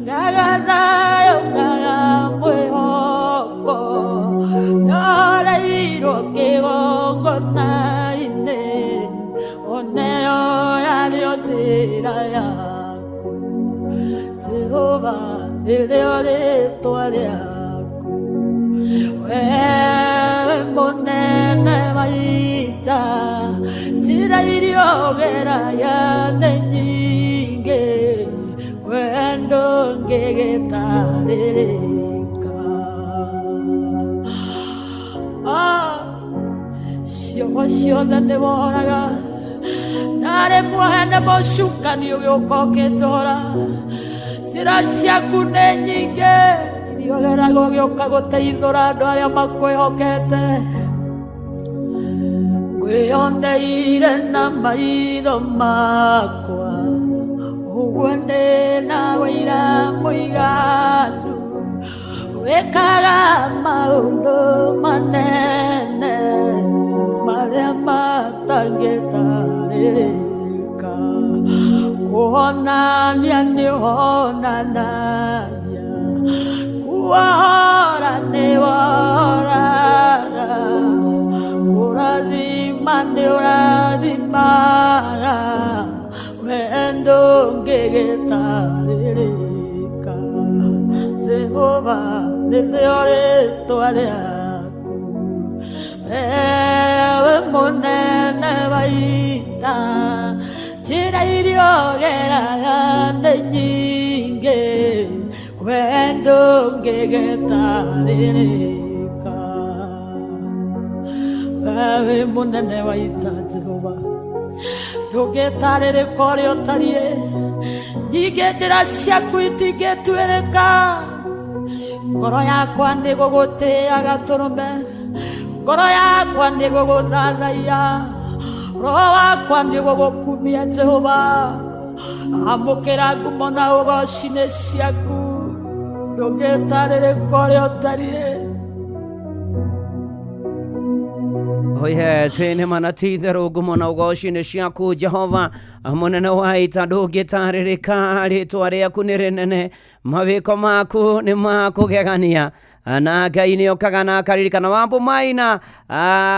ngaga nayo ngaga mwĩhoko, ndahoreirwo kĩgongona-inĩ, oneo yarĩ o njĩra yaku. Jehova nĩrĩo rĩtwa rĩaku, wewe mũnene wa ita, njĩra iria ũgeraga nĩ nyingĩ, we ndũngĩgĩtarĩrĩka. Cioho ciothe nĩ woraga, ndarĩ muohe nĩ mũcukani ũgĩũka ũkĩnjohora. Njĩra ciaku nĩ nyingĩ, iria ũgeraga ũgĩũka gũteithũra andũ arĩa makwĩhokete. Wĩyoneire na maitho makwa ũguo ndĩ na wĩira mũiganu wĩkaga maũndũ manene marĩa matangĩtarĩrĩka kũhonania nĩũhonanagia kuohora nĩwohoraga kũrathima nĩũrathimaga wendo ngĩgĩtarĩrĩka Jehova nĩrĩo rĩtwa rĩaku ewe mũnene wa ita njĩra iria ũgeraga nĩ nyingĩ wendo ngĩgĩtarĩrĩka wewe mũnene wa ita Jehova ndũngĩtarĩrĩka ũrĩa ũtariĩ nyingĩ njĩra ciaku itingĩtuĩrĩka ngoro yakwa nĩgũgũtĩĩa gatũrũme ngoro yakwa nĩgũgũthathaiya roho wakwa nĩgũgũkumia Jehova amũkĩra ngumo na ũgoci nĩ ciaku ndũngĩtarĩrĩka ũrĩa ũtariĩ. Oh yes, nĩ mana ti itherũ ngumo na ũgoci nĩ ciaku Jehova mũnene wa ita ndũngĩtarĩrĩka rĩtwa rĩaku nĩ rĩnene mawĩko maku nĩ ma kũgegania na Ngai nĩ okaga na akaririkana Wambũ Maina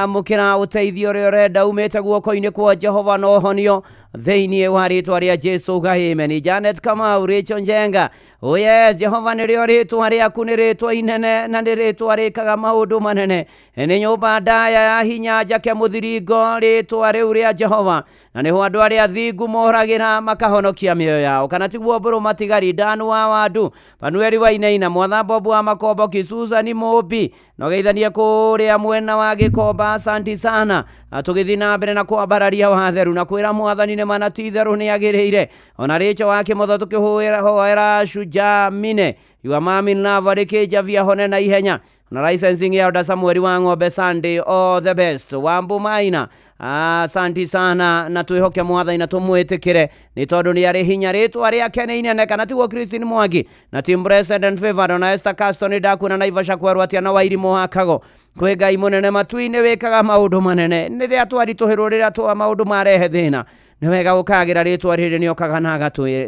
mũkĩra ũteithio ũrĩa ũrenda umĩte guoko-inĩ kwa Jehova na ũhonio thĩinĩ wa rĩtwa rĩa Jesu uga amen. Janet Kamau, Rachel Njenga, oh yes, Jehova nĩrĩo rĩtwa rĩaku nĩ rĩtwa inene na nĩ rĩtwa rĩkaga maũndũ manene nĩ nyũmba ndaya ya hinya njake mũthiringo rĩtwa rĩu rĩa Jehova na nĩho andũ arĩa athingu moragĩra makahonokia mĩoyo yao kana tiguo mbũrũ matigari Danu wa Wandu Panueli wa Inaina Mwatha Bobu wa Makomboki Susan Mũmbi na ũgeithanie kũrĩa mwena wa Gĩkomba asanti sana tũgĩthiĩ na mbere na kwambararia watheru na kwĩra mwathani nĩ mana ti itherũ nĩ agĩrĩire ona Rachel wa Kĩmotho tũkĩhoera Shujaa Mine your mom in love arĩkĩnja via hone na ihenya na licensing ya Oda Samuel wa Ng'ombe Sunday all the best Wambũ Maina asanti sana na twĩhoke mwathani na tũmwĩtĩkĩre nĩ tondũ nĩ arĩ hinya rĩtwa rĩake nĩ inene kana tiguo Christine Mwangi na team Blessed and Favored ona Esther Caston ndakuona Naivasha kwerwo atĩa na Wairimũ wa Kago kwĩ Ngai mũnene matu-inĩ wĩkaga maũndũ manene rĩrĩa twaritũhĩrwo rĩrĩa twa maũndũ marehe thĩna nĩ wega gũkagĩra rĩtwa rĩrĩ nĩ okaga na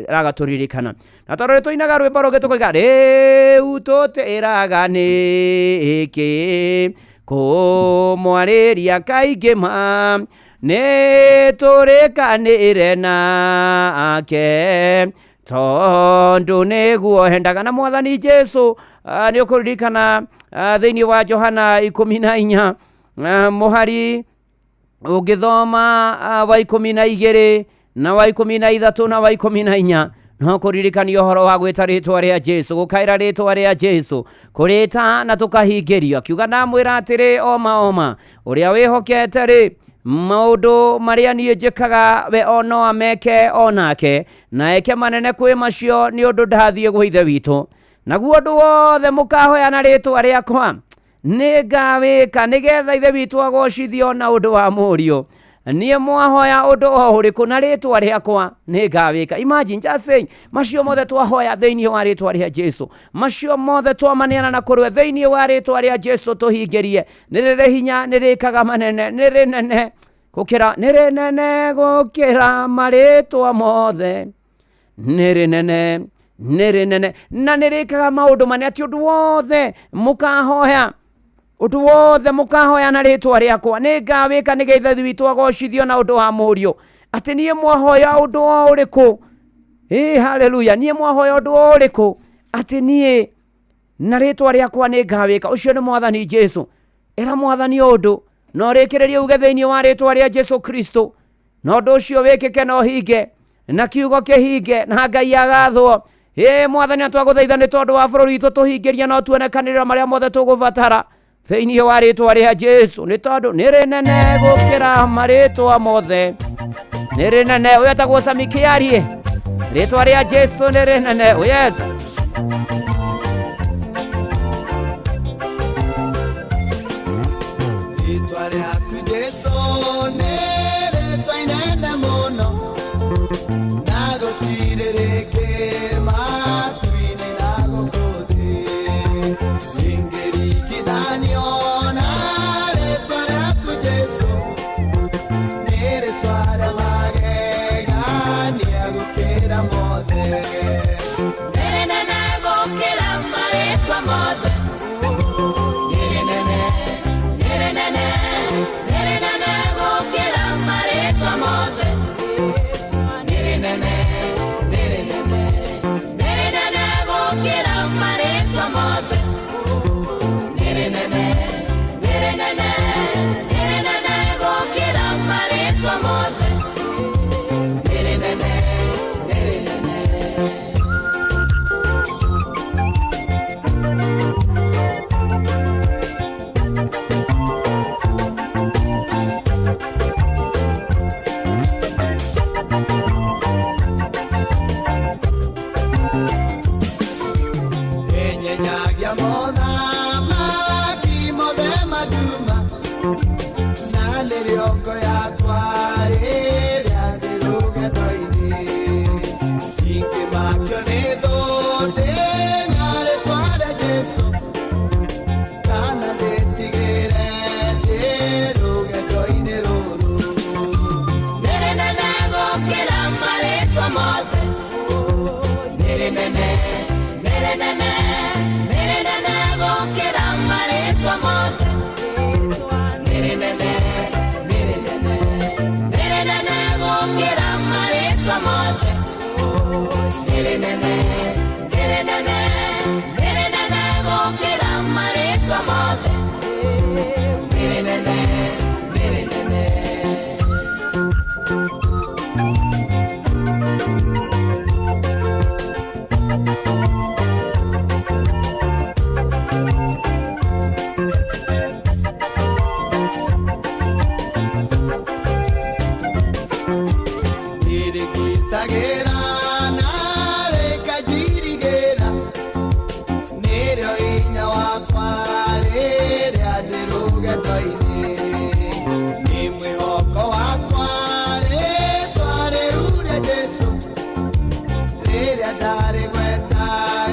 agatũririkana na tondũ nĩtũinaga rwĩmbo rũngĩ tũkoiga rĩu tũtĩraga nĩkĩ kũmwarĩria kaingĩ ma nĩ tũrĩkanĩre nake tondũ nĩguo hendaga na mwathani Jesu nĩ ũkũririkana thĩinĩ wa Johana 14 mũhari ũngĩthoma wa 12 na wa 13 na wa 14 no kũririkania ũhoro wa gwĩta rĩtwa rĩa Jesu gũkaĩra rĩtwa rĩa Jesu kũrĩta na tũkahingĩrio akiuga ndamwĩra atĩrĩ oma oma ũrĩa wĩhokete rĩ maũndũ marĩa niĩ njĩkaga we o no ameke o nake na eke manene kwĩ macio nĩ ũndũ ndathiĩ gwa Ithe witũ naguo ũndũ wothe mũkahoya na rĩtwa rĩakwa nĩ ngawĩka nĩgetha Ithe witũ agocithio na ũndũ wa Mũriũ niĩ mwahoya ũndũ o ũrĩkũ na rĩtwa rĩakwa nĩ ngawĩka. Imagine just saying macio mothe twahoya thĩinĩ wa rĩtwa rĩa Jesu macio mothe twamaneana na kũrwe thĩinĩ wa rĩtwa rĩa Jesu tũhingĩrie nĩ rĩrĩ hinya nĩ rĩkaga manene nĩ rĩnene gũkĩra nĩ rĩnene gũkĩra marĩtwa mothe nĩ rĩnene nĩ rĩnene na nĩ rĩkaga maũndũ manene atĩ ũndũ wothe mũkahoya ũndũ wothe mũkahoya na rĩtwa rĩakwa nĩ ngawĩka nĩgetha Ithe witũ agocithio na ũndũ wa Mũriũ atĩ niĩ mwahoya ũndũ o ũrĩkũ haleluya niĩ mwahoya ũndũ o ũrĩkũ atĩ niĩ na rĩtwa rĩakwa nĩ ngawĩka ũcio nĩ mwathani Jesu ĩra mwathani ũndũ na ũrĩkĩrĩrie uge thĩinĩ wa rĩtwa rĩa Jesu Kristo na ũndũ ũcio wĩkĩke na ũhinge na kiugo kĩhinge na Ngai agathwo mwathani atwagũthaitha nĩ tondũ wa bũrũri witũ tũhingĩrie no tuonekanĩrĩra marĩa mothe tũgũbatara thĩinĩ wa rĩtwa rĩa Jesu nĩ tondũ nĩ rĩnene gũkĩra marĩtwa mothe nĩ rĩnene ũyũ etagwo Sami Kĩarie rĩtwa rĩa Jesu nĩ rĩnene oh yes. Rĩtwa rĩaku Jesu Jesu nĩ rĩtwa inene mũno na gũtirĩ rĩngĩ matu-inĩ na gũkũ thĩ rĩngĩringithanio na rĩtwa rĩaku Jesu nĩ rĩtwa rĩa magegania gũkĩra mothe. Nĩ rĩnene gũkĩra marĩtwa mothe. Nĩ rĩnene, nĩ rĩnene, nĩ rĩnene gũkĩra marĩtwa mothe. Nĩ rĩnene, nĩ rĩnene, nĩ rĩnene gũkĩra marĩtwa mothe. Nĩ rĩnene, nĩ rĩnene, nĩ rĩnene gũkĩra marĩtwa mothe. Nĩ rĩnene, nĩ rĩnene. Enyenyagia mothamaki mothe manduma na nĩrĩo ngo yakwa rĩrĩa ndĩ rũgendo-inĩ ingĩmakio nĩ thũ ndĩngarĩtwa rĩa Jesu kana ndĩtigĩre ndĩ rũgendo-inĩ rũrũ. Nĩ rĩnene gũkĩra marĩtwa mothe. Nĩ rĩnene, nĩ rĩnene, nĩ rĩnene gũkĩra marĩtwa mothe. Nĩ rĩnene, nĩ rĩnene, nĩ rĩnene gũkĩra marĩtwa mothe. Nĩ rĩnene, nĩ rĩnene, nĩ rĩnene gũkĩra marĩtwa mothe. Nĩ rĩnene, nĩ rĩnene. Nĩrĩngitagĩra na rĩkanjirigĩra nĩrĩo hinya wakwa rĩrĩa ndĩ rũgendo-inĩ nĩ mwĩhoko wakwa rĩtwa rĩu rĩa Jesu rĩrĩa ndarĩgweta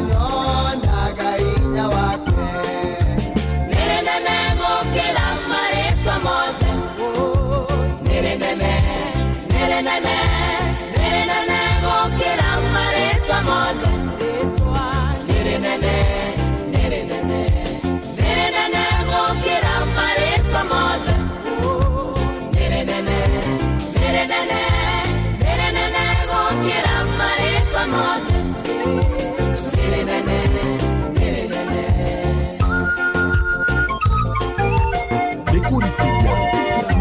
nyonaga hinya wake. Nĩ rĩnene gũkĩra marĩtwa mothe. Nĩ rĩnene, nĩ rĩnene, nĩ rĩnene gũkĩra marĩtwa mothe. Nĩ rĩnene, nĩ rĩnene, nĩ rĩnene gũkĩra marĩtwa mothe. Nĩ rĩnene, nĩ rĩnene, nĩ rĩnene gũkĩra marĩtwa mothe. Nĩ rĩnene, nĩ rĩnene. Nĩ kũrikĩria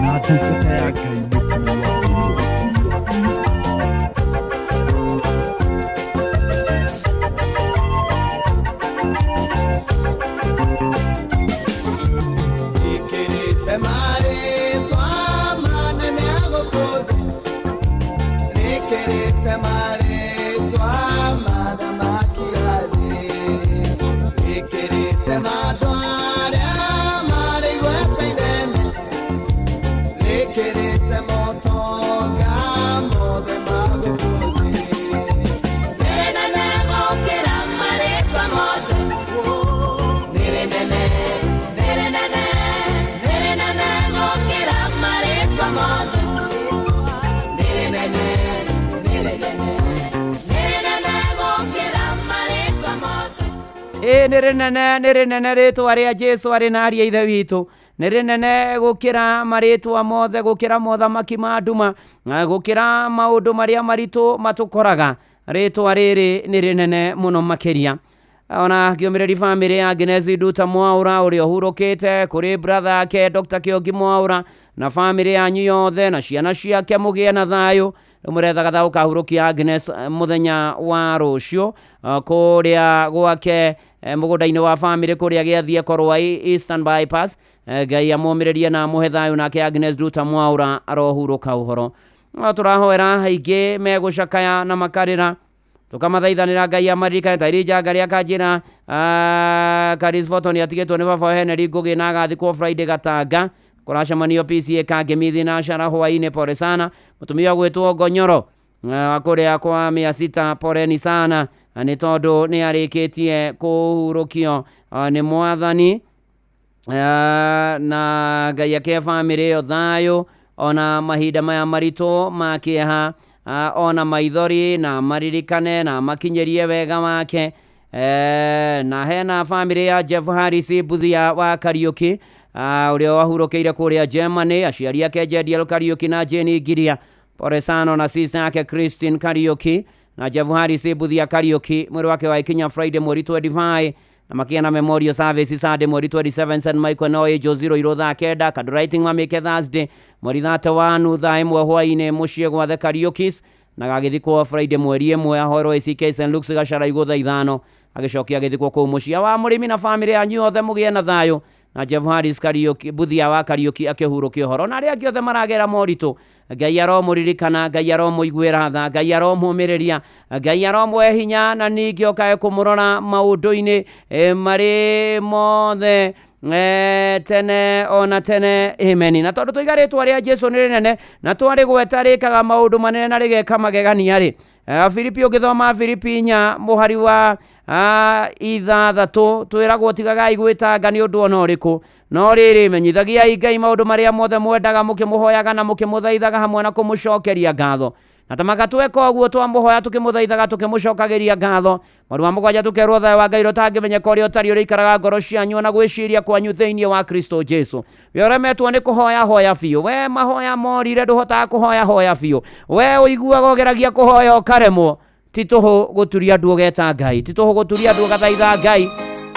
na ndungata ya Ngai mũturi wa mũirũ. Rĩkĩrĩte marĩtwa manene gũkũ thĩ rĩkĩrĩte marĩtwa mathamaki a thĩ rĩkĩrĩte mandũ arĩa marĩ igweta inene rĩkĩrĩte motonga mothe ma gũkũ thĩ. Nĩ rĩnene gũkĩra marĩtwa mothe. Nĩ rĩnene, nĩ rĩnene, nĩ rĩnene gũkĩra marĩtwa mothe. Nĩ rĩnene, nĩ rĩnene, nĩ rĩnene gũkĩra marĩtwa mothe. Ĩ nĩ rĩnene nĩ rĩnene rĩtwa rĩa Jesu arĩ na aria ithe witũ nĩ rĩnene gũkĩra marĩtwa mothe gũkĩra mothamaki ma nduma na gũkĩra maũndũ marĩa maritũ matũkoraga rĩtwa rĩrĩ nĩ rĩnene mũno makĩria. Ona ngĩũmĩrĩri bamĩrĩ ya Agnes Nduta Mwaũra ũrĩa ũhurũkĩte kũrĩ brother yake Dr. Kĩongi Mwaũra na bamĩrĩ yanyu yothe na ciana ciake mũgĩe na thayũ. Rĩu mũrethaga thayũ ũkahurũkia Agnes mũthenya wa rũciũ kũrĩa gwake mũgũnda-inĩ wa bamĩrĩ kũrĩa gĩathiĩ korwa Eastern Bypass. Ngai amũmĩrĩrie na amũhe thayũ nake Agnes Nduta Mwaũra arohurũka ũhoro. No tũrahoera aingĩ megũcakaya na makarĩra tukamathaithanĩra Ngai amaririkane ta Elijah Ngarĩ akanjĩra Karis Forton atigĩtwo nĩ baba Henry Ngũgĩ na agathikwo Friday Gatanga. Kũracemanio PCA Kangemi na Shara hwaĩ-inĩ, pole sana. Mũtumia ũgwĩtwo Ngonyoro kũrĩa kwa 600, poleni sana nĩ tondũ nĩ arĩkĩtie kũhurũkio nĩ mwathani. Na Ngai ake bamĩrĩ ĩyo thayũ ona mahinda maya maritũ ma kĩeha, ona maithori, na maririkane na makinyĩrie wega wake. Na hena bamĩrĩ ya Jeff Harris Mbuthia wa Kariuki, ũrĩa wahurũkĩire kũrĩa Germany, aciari ake Jediel Kariuki na Jane Ngiria, pole sana, na sister yake Christine Kariuki na Jeff Harris Mbuthia Kariuki, mwĩrĩ wake waikinya Friday mweri 25 na makia na memorial service Sunday mweri 27 St Michael no Angels 00 thaa 9, candle lighting mamĩke Thursday mweri 31 thaa 1 hwaĩ-inĩ mũciĩ gwa The Kariukis, na gagĩthikwo Friday mweri 1 ahorwo ACK St Luke's Gachara igũ thaa 5, agĩcokia agĩthikwo kũu mũciĩ wa mũrĩmi na bamĩrĩ yanyu yothe mũgĩe na thayũ. Na Jeff Harris Kariuki Mbuthia wa Kariuki akĩhurũkia ũhoro, na arĩa angĩ othe maragera moritũ, Ngai aromũririkana, Ngai aromũiguĩra tha, Ngai aromũmĩrĩria, Ngai aromũhe hinya, na ningĩ okae kũmũrora maũndũ-inĩ marĩ mothe tene ona tene, amen. Na tondũ tũiga rĩtwa rĩa Jesu nĩ rĩnene na twarĩgweta rĩkaga maũndũ manene na rĩgeka magegania rĩ, Filipi, ũngĩthoma Filipi 4 mũhari wa 6 twĩragwo tigagai gwĩtanga nĩ ũndũ ona ũrĩkũ, no rĩrĩ menyithagiai Ngai maũndũ marĩa mothe mwendaga, mũkĩmũhoyaga na mũkĩmũthaithaga hamwe na kũmũcokeria ngatho. Na tamaka tweka ũguo twamũhoya tũkĩmũthaithaga tũkĩmũcokagĩria ngatho, mweri wa 7 tũkerwo thayũ wa Ngai ũtangĩmenyeka ũrĩa ũtariĩ ũrĩikaraga ngoro cianyu na gwĩciria kwanyu thĩinĩ wa Kristo Jesu. We ũremetwo nĩ kũhoya hoya biũ, we mahoya morire ndũhotaga kũhoya hoya biũ, we ũiguaga ũgeragia kũhoya ũkaremwo, ti tũhũ gũturia ndu ũgeta Ngai, ti tũhũ gũturia ndu ũgathaitha Ngai.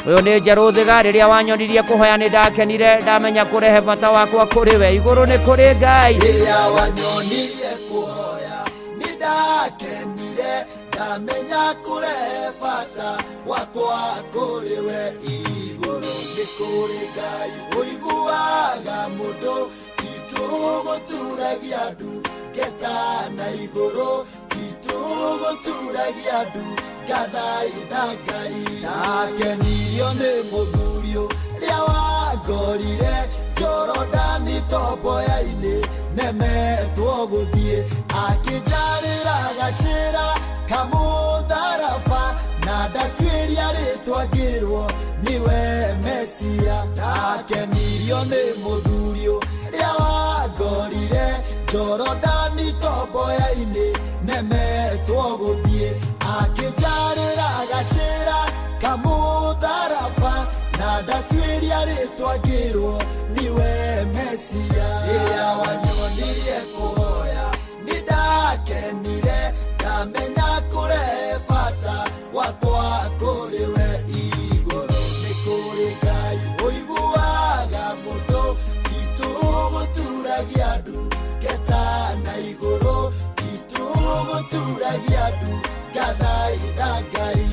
Ũyũ nĩ Njerũ Thiga, rĩrĩa wanyonirie kũhoya nĩ ndakenire, ndamenya kũrehe bata wakwa kũrĩ we, igũrũ nĩ kũrĩ Ngai. Rĩrĩa wanyonirie kũhoya nĩ ndakenire, ndamenya kũrehe bata wakwa kũrĩ we, igũrũ nĩ kũrĩ Ngai ũiguaga mũndũ, titũgũturagia ndu ngeta na igũrũ, titũgũturagia ndu ngathaitha Ngai. Ndakenirio nĩ mũthuri ũrĩa wangorire Jorodani tomboya-inĩ, nemetwo gũthiĩ, akĩnjarĩra gacĩra kamũtharaba, na ndatuĩria rĩtwa ngĩrwo nĩwe Mesia. Ndakenirio nĩ mũthuri ũrĩa wangorire Jorodani tomboya-inĩ, nemetwo gũthiĩ, akĩnjarĩra gacĩra kamũtharaba, na ndatuĩria rĩtwa ngĩrwo nĩwe Mesia. Rĩrĩa wanyonirie kũhoya nĩ ndakenire, ndamenya kũrehe bata wakwa kũrĩ we, igũrũ nĩ kũrĩ Ngai ũiguaga mũndũ, titũgũturagia ndu ngeta na igũrũ, titũgũturagia ndu ngathaitha Ngai.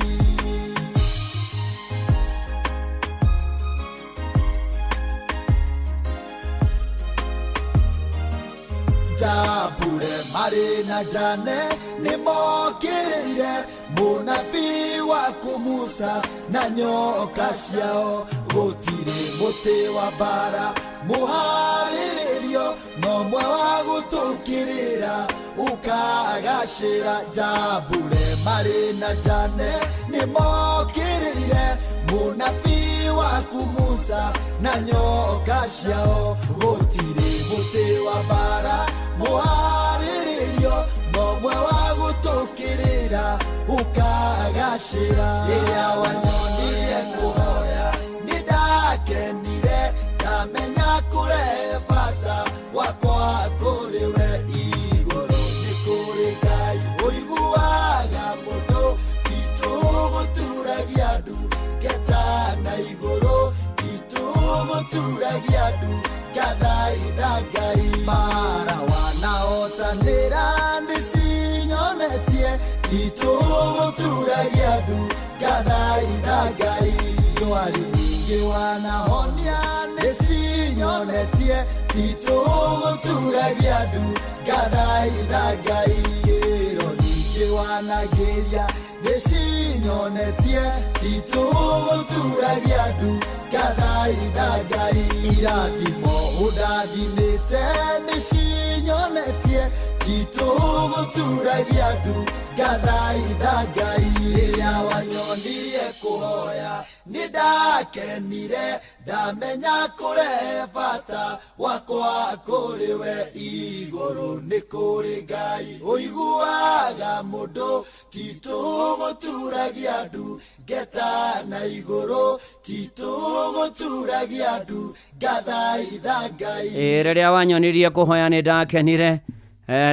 Jambure marĩ na Jane nĩ mokĩrĩire mũnabii waku Musa na nyoka ciao, gũtirĩ mũtĩ wa mbara mũharĩrĩrio, no mwe wa gũtũkĩrĩra ũkagacĩra. Jambure marĩ na Jane nĩ mokĩrĩire mũnabii waku Musa na nyoka ciao, gũtirĩ mũtĩ wa mbara mũharĩrĩrio, no mwe wa gũtũkĩrĩra ũkagacĩra. Rĩrĩa wanyonirie kũhoya nĩ ndakenire, ndamenya kũrehe bata wakwa kũrĩ we, igũrũ nĩ kũrĩ Ngai ũiguaga mũndũ, titũgũturagia ndu ngeta na igũrũ, titũgũturagia ndu ngathaitha Ngai. Mara wanaotanĩra nĩcinyonetie, titũgũturagia ndu ngathaitha Ngai. Ndwari nyingĩ wanahonia nĩcinyonetie, titũgũturagia ndu ngathaitha Ngai. Ĩro nyingĩ wanagĩria Nĩcinyonetie titũgũturagia ndu ngathaitha Ngai. Irathimo ũndathimĩte nĩcinyonetie titũgũturagia ndu ngathaitha Ngai. Rĩrĩa wanyonirie kũhoya nĩndakenire, ndamenya kũrehe bata wakwa kũrĩ we igũrũ nĩ kũrĩ Ngai. Ũiguaga mũndũ titũgũturagia ndu ngeta na igũrũ, titũgũturagia ndu ngathaitha Ngai. Rĩrĩa wanyonirie kũhoya nĩ ndakenire,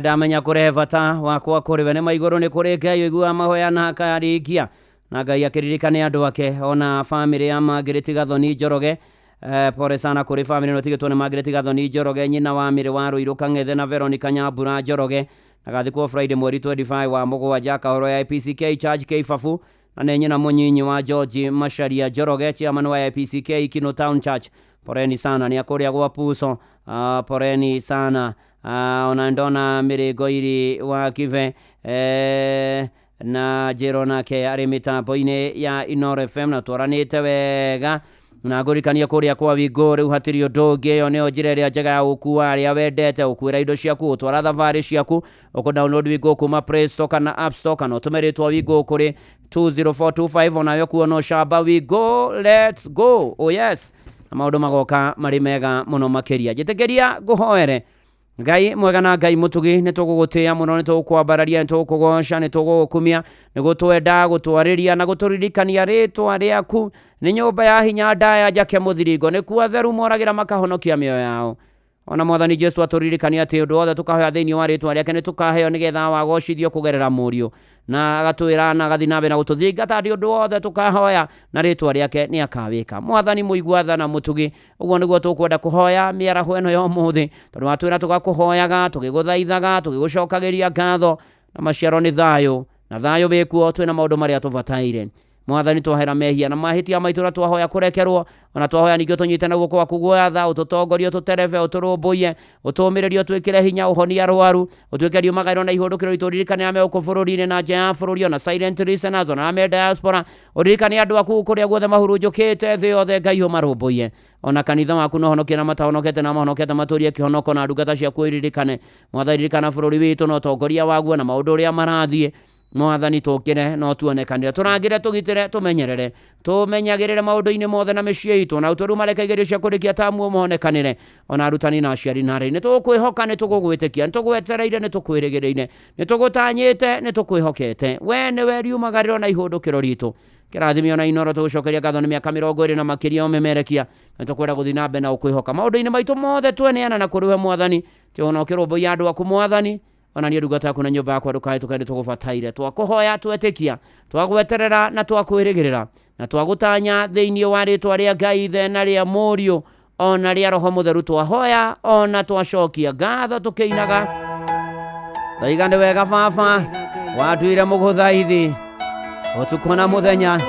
ndamenya kũrehe bata wakwa kũrĩ we nĩ maigũrũ nĩ kũrĩ Ngai. Ũiguaga mahoya na akarikia na Ngai akĩririkane andũ ake ona bamĩrĩ ya Margaret Gathoni Njoroge. Pole sana kũrĩ bamĩrĩ ĩno ĩtigĩtwo nĩ Margaret Gathoni Njoroge, nyina wa Mĩrĩ wa Rũirũ Kang'ethe na Veronica Nyambura Njoroge, na gathikwo Friday mweri 25 wa mũgwanja kahoro ya IPCK Church Kĩbabu, na nĩ nyina mũnyinyi wa George Macharia Njoroge, chairman wa IPCK Kino Town Church. Poreni sana nĩ akũrĩa gwa Puso. Poreni sana. Ona ndona Mĩrĩngo iri wa Kibe na Njĩro nake arĩ mĩtambo-inĩ ya Inoro FM na twaranĩte wega na ngũririkania kũrĩa kwa Wingũ rĩu hatirĩ ũndũ ũngĩ. Ĩyo nĩyo njĩra ĩrĩa njega ya gũkua arĩa wendete, gũkuĩra indo ciaku, gũtwara thabarĩ ciaku. Ũkũ download Wingũ kuma Play Store kana App Store, kana ũtũme rĩtwa Wingũ kũrĩ 20425, onawe kuona ũcamba Wingũ. Let's go. Oh yes, na maũndũ magoka marĩ mega mũno makĩria. Njĩtĩkĩria ngũhoere. Ngai mwega na Ngai mũtugi, nĩ tũgũgũtĩĩa mũno, nĩ tũgũkwambararia, nĩ tũgũkũgoca, nĩ tũgũgũkumia, nĩ gũtwenda, gũtwarĩria na gũtũririkania rĩtwa rĩaku. Nĩ nyũmba ya hinya ndaya njake mũthiringo, nĩ kuo atheru moragĩra makahonokia mĩoyo yao. Ona Mwathani Jesu atũririkania atĩ ũndũ wothe tũkahoya thĩinĩ wa rĩtwa rĩake nĩ tũkaheo, nĩgetha wagocithio kũgerera Mũriũ, na agatwĩra na agathiĩ na mbere na gũtũthingata atĩ ũndũ wothe tũkahoya na rĩtwa rĩake nĩ akawĩka. Mwathani mũigua tha na mũtugi, ũguo nĩguo tũkwenda kũhoya mĩaraho ĩno ya ũmũthĩ, tondũ watwĩra tũgakũhoyaga, tũgĩgũthaithaga, tũgĩgũcokagĩria ngatho, na maciaro nĩ thayũ, na thayũ wĩkuo twĩna maũndũ marĩa tũbataire. Mwathani twahera mehia na mahĩtia maitũ na twahoya kũrekerwo, ona twahoya ningĩ ũtũnyite na guoko gwaku guoya tha, ũtũtongorie, ũtũterebe, ũtũrũmbũiye, ũtũũmĩrĩrie, ũtwĩkĩre hinya, ũhonie arwaru, ũtuĩke riumagaĩrwo na ihũndũkĩro ritũ, ũririkane arĩa me gũkũ bũrũri-inĩ na nja ya bũrũri, ona silent listeners, ona arĩa me diaspora, ũririkane andũ aku kũrĩa guothe mahurunjũkĩte thĩ yothe, Ngai ũmarũmbũiye. Ona kanitha waku no honokie na matahonokete na mahonokete matũrie kĩhonoko, na ndungata ciaku iririkane. Mwathani ririkana bũrũri witũ na ũtongoria waguo na maũndũ ũrĩa marathiĩ. Mwathani tũkĩre no tuonekanĩre, tũrangĩre, tũgitĩre, tũmenyerere, tũmenyagĩrĩre maũndũ-inĩ mothe na mĩciĩ itũ, na ũtũrũ mareka igerio cia kũrĩkia tamu ũmonekanĩre, ona arutani na aciari na arĩi. Nĩ tũgũkwĩhoka, nĩ tũgũgwĩtĩkia, nĩ tũgwetereire, nĩ tũkwĩrĩgĩrĩire, nĩ tũgũtanyĩte, nĩ tũkwĩhokete. We nĩwe riumagarĩro na ihũndũkĩro ritũ. Kĩrathimio na Inoro, tũgũcokeria ngatho nĩ mĩaka 20 na makĩria ũmemerekia, na tũkwenda gũthiĩ na mbere na ũkwĩhoka maũndũ-inĩ maitũ mothe, tweneana na kũrĩ we Mwathani. Tĩona ũkĩrũmbũiya andũ aku Mwathani, ona niĩ ndungata yaku na nyũmba yakwa ndũkae nĩ tũgũbataire. Twakũhoya, twetĩkia, twagweterera na twakwĩrĩgĩrĩra na twagũtanya thĩinĩ wa rĩtwa rĩa Ngai Ithe na rĩa Mũriũ ona rĩa Roho Mũtheru, twahoya ona twacokia ngatho tũkĩinaga. Ndaiga nĩ wega baba watuire mũgũthaithi ũtukũ na mũthenya.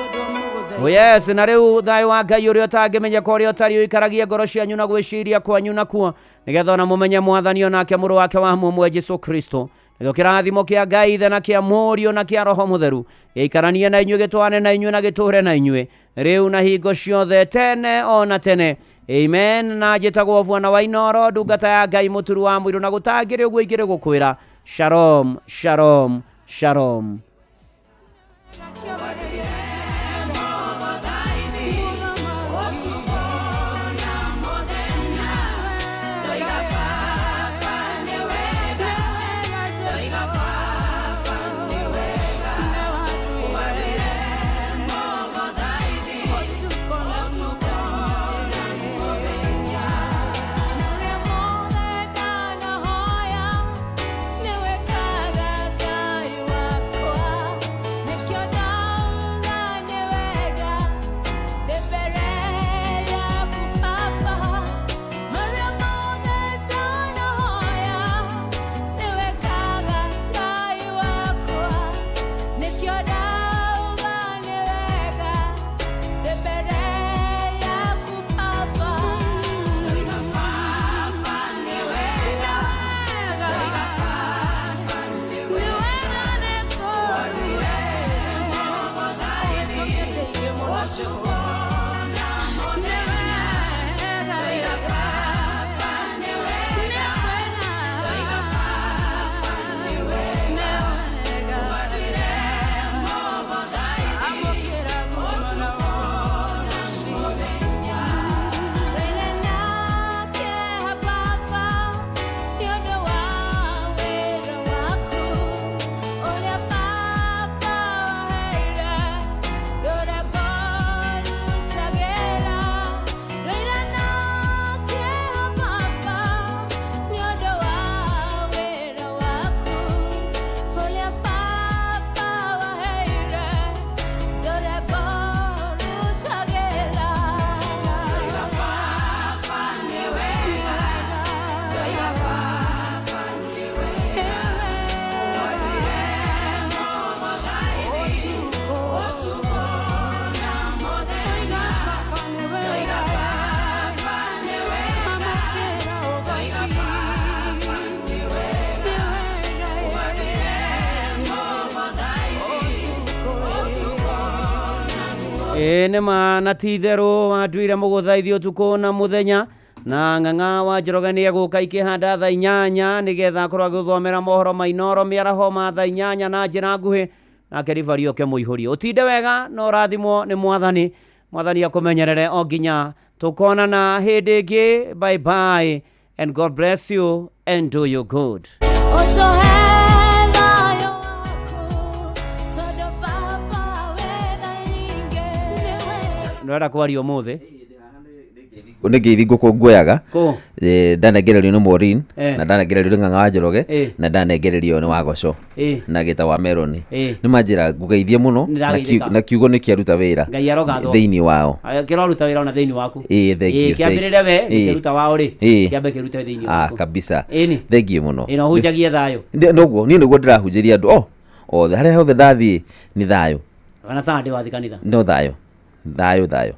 Oh yes, na rĩu thayũ wa Ngai ũrĩa ũtangĩmenyeka, ũrĩa ũtariĩ, ũikaragie ngoro cianyu na gwĩciria kwanyu nakuo, nĩgetha ona mũmenye Mwathani onake Mũrũ wake wa mũmwe Jesu Kristo. Nakĩo kĩrathimo kĩa Ngai Ithe na kĩa Mũriũ na kĩa Roho Mũtheru gĩikaranie na inyuĩ, gĩtwane na inyuĩ na gĩtũũre na inyuĩ rĩu na hingo ciothe, tene ona tene. Amen. Na njĩtagwo Bwana wa Inoro, ndungata ya Ngai mũturu wa mũirũ, na gũtangĩrĩ ũguo ingĩrĩ gũkwĩra shalom, shalom, shalom. Nĩwe kaga Ngai wakwa, nĩkĩo ndauga. Ĩĩ nĩ ma na ti itherũ wanduire mũgũthaithi ũtukũ na mũthenya na ng'ang'a wa Njoroge nĩ egũka ikĩhanda thaa 8 nĩgetha akorwo agĩthomera mohoro ma Inooro mĩaraho ma thaa 8 na njĩra nguhĩ nake ribari oke mũihũrie. Ũtinde wega na ũrathimwo nĩ Mwathani. Mwathani akũmenyerere o nginya tũkonana hĩndĩ ĩngĩ. Bye bye and God bless you and do you good. Ndĩrenda kwaria ũmũthĩ. Nä ngeithi ngå nguoyaga. Kũ? Ndanengererio nä Maureen na ndanengererio nä ng'ang'a wa Njoroge na ndanengererio nä Wagoco na gĩta wa Meroni. Nä manjĩra ngũgeithie mũno na kiugo nä kĩaruta wĩra Ngai arogathwo. thĩinĩ wao. Kĩraruta wĩra ona thĩinĩ waku. Ĩĩ, thank you, thank Kĩambĩrĩre we you. gĩkĩruta wao rĩ Ĩĩ. kĩambe kĩrute thĩinĩ Ah, waku. kabisa. Ĩni. Thank you mũno. Ĩĩ, na ũhunjagie thayũ. Noguo niĩ nĩguo ndĩrahunjĩria andũ o othe harĩa hothe ndathiĩ nĩ thayũ. Kana Sunday wathiĩ kanitha. No thayũ, thayũ, thayũ,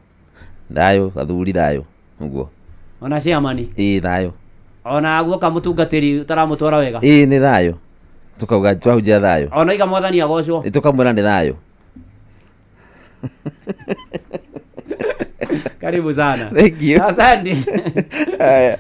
thayũ, athuri thayũ, ũguo. Ona chairman. Ĩĩ, thayũ. Ona guoka mũtungatĩri ũtaramũtwara wega. Ĩĩ, nĩ thayũ, tukauga twahunjia thayũ. Ona iga Mwathani agocwo. Ĩ, tũkamwĩra nĩ thayũ. Karibu sana. Thank you. Asante. Haya.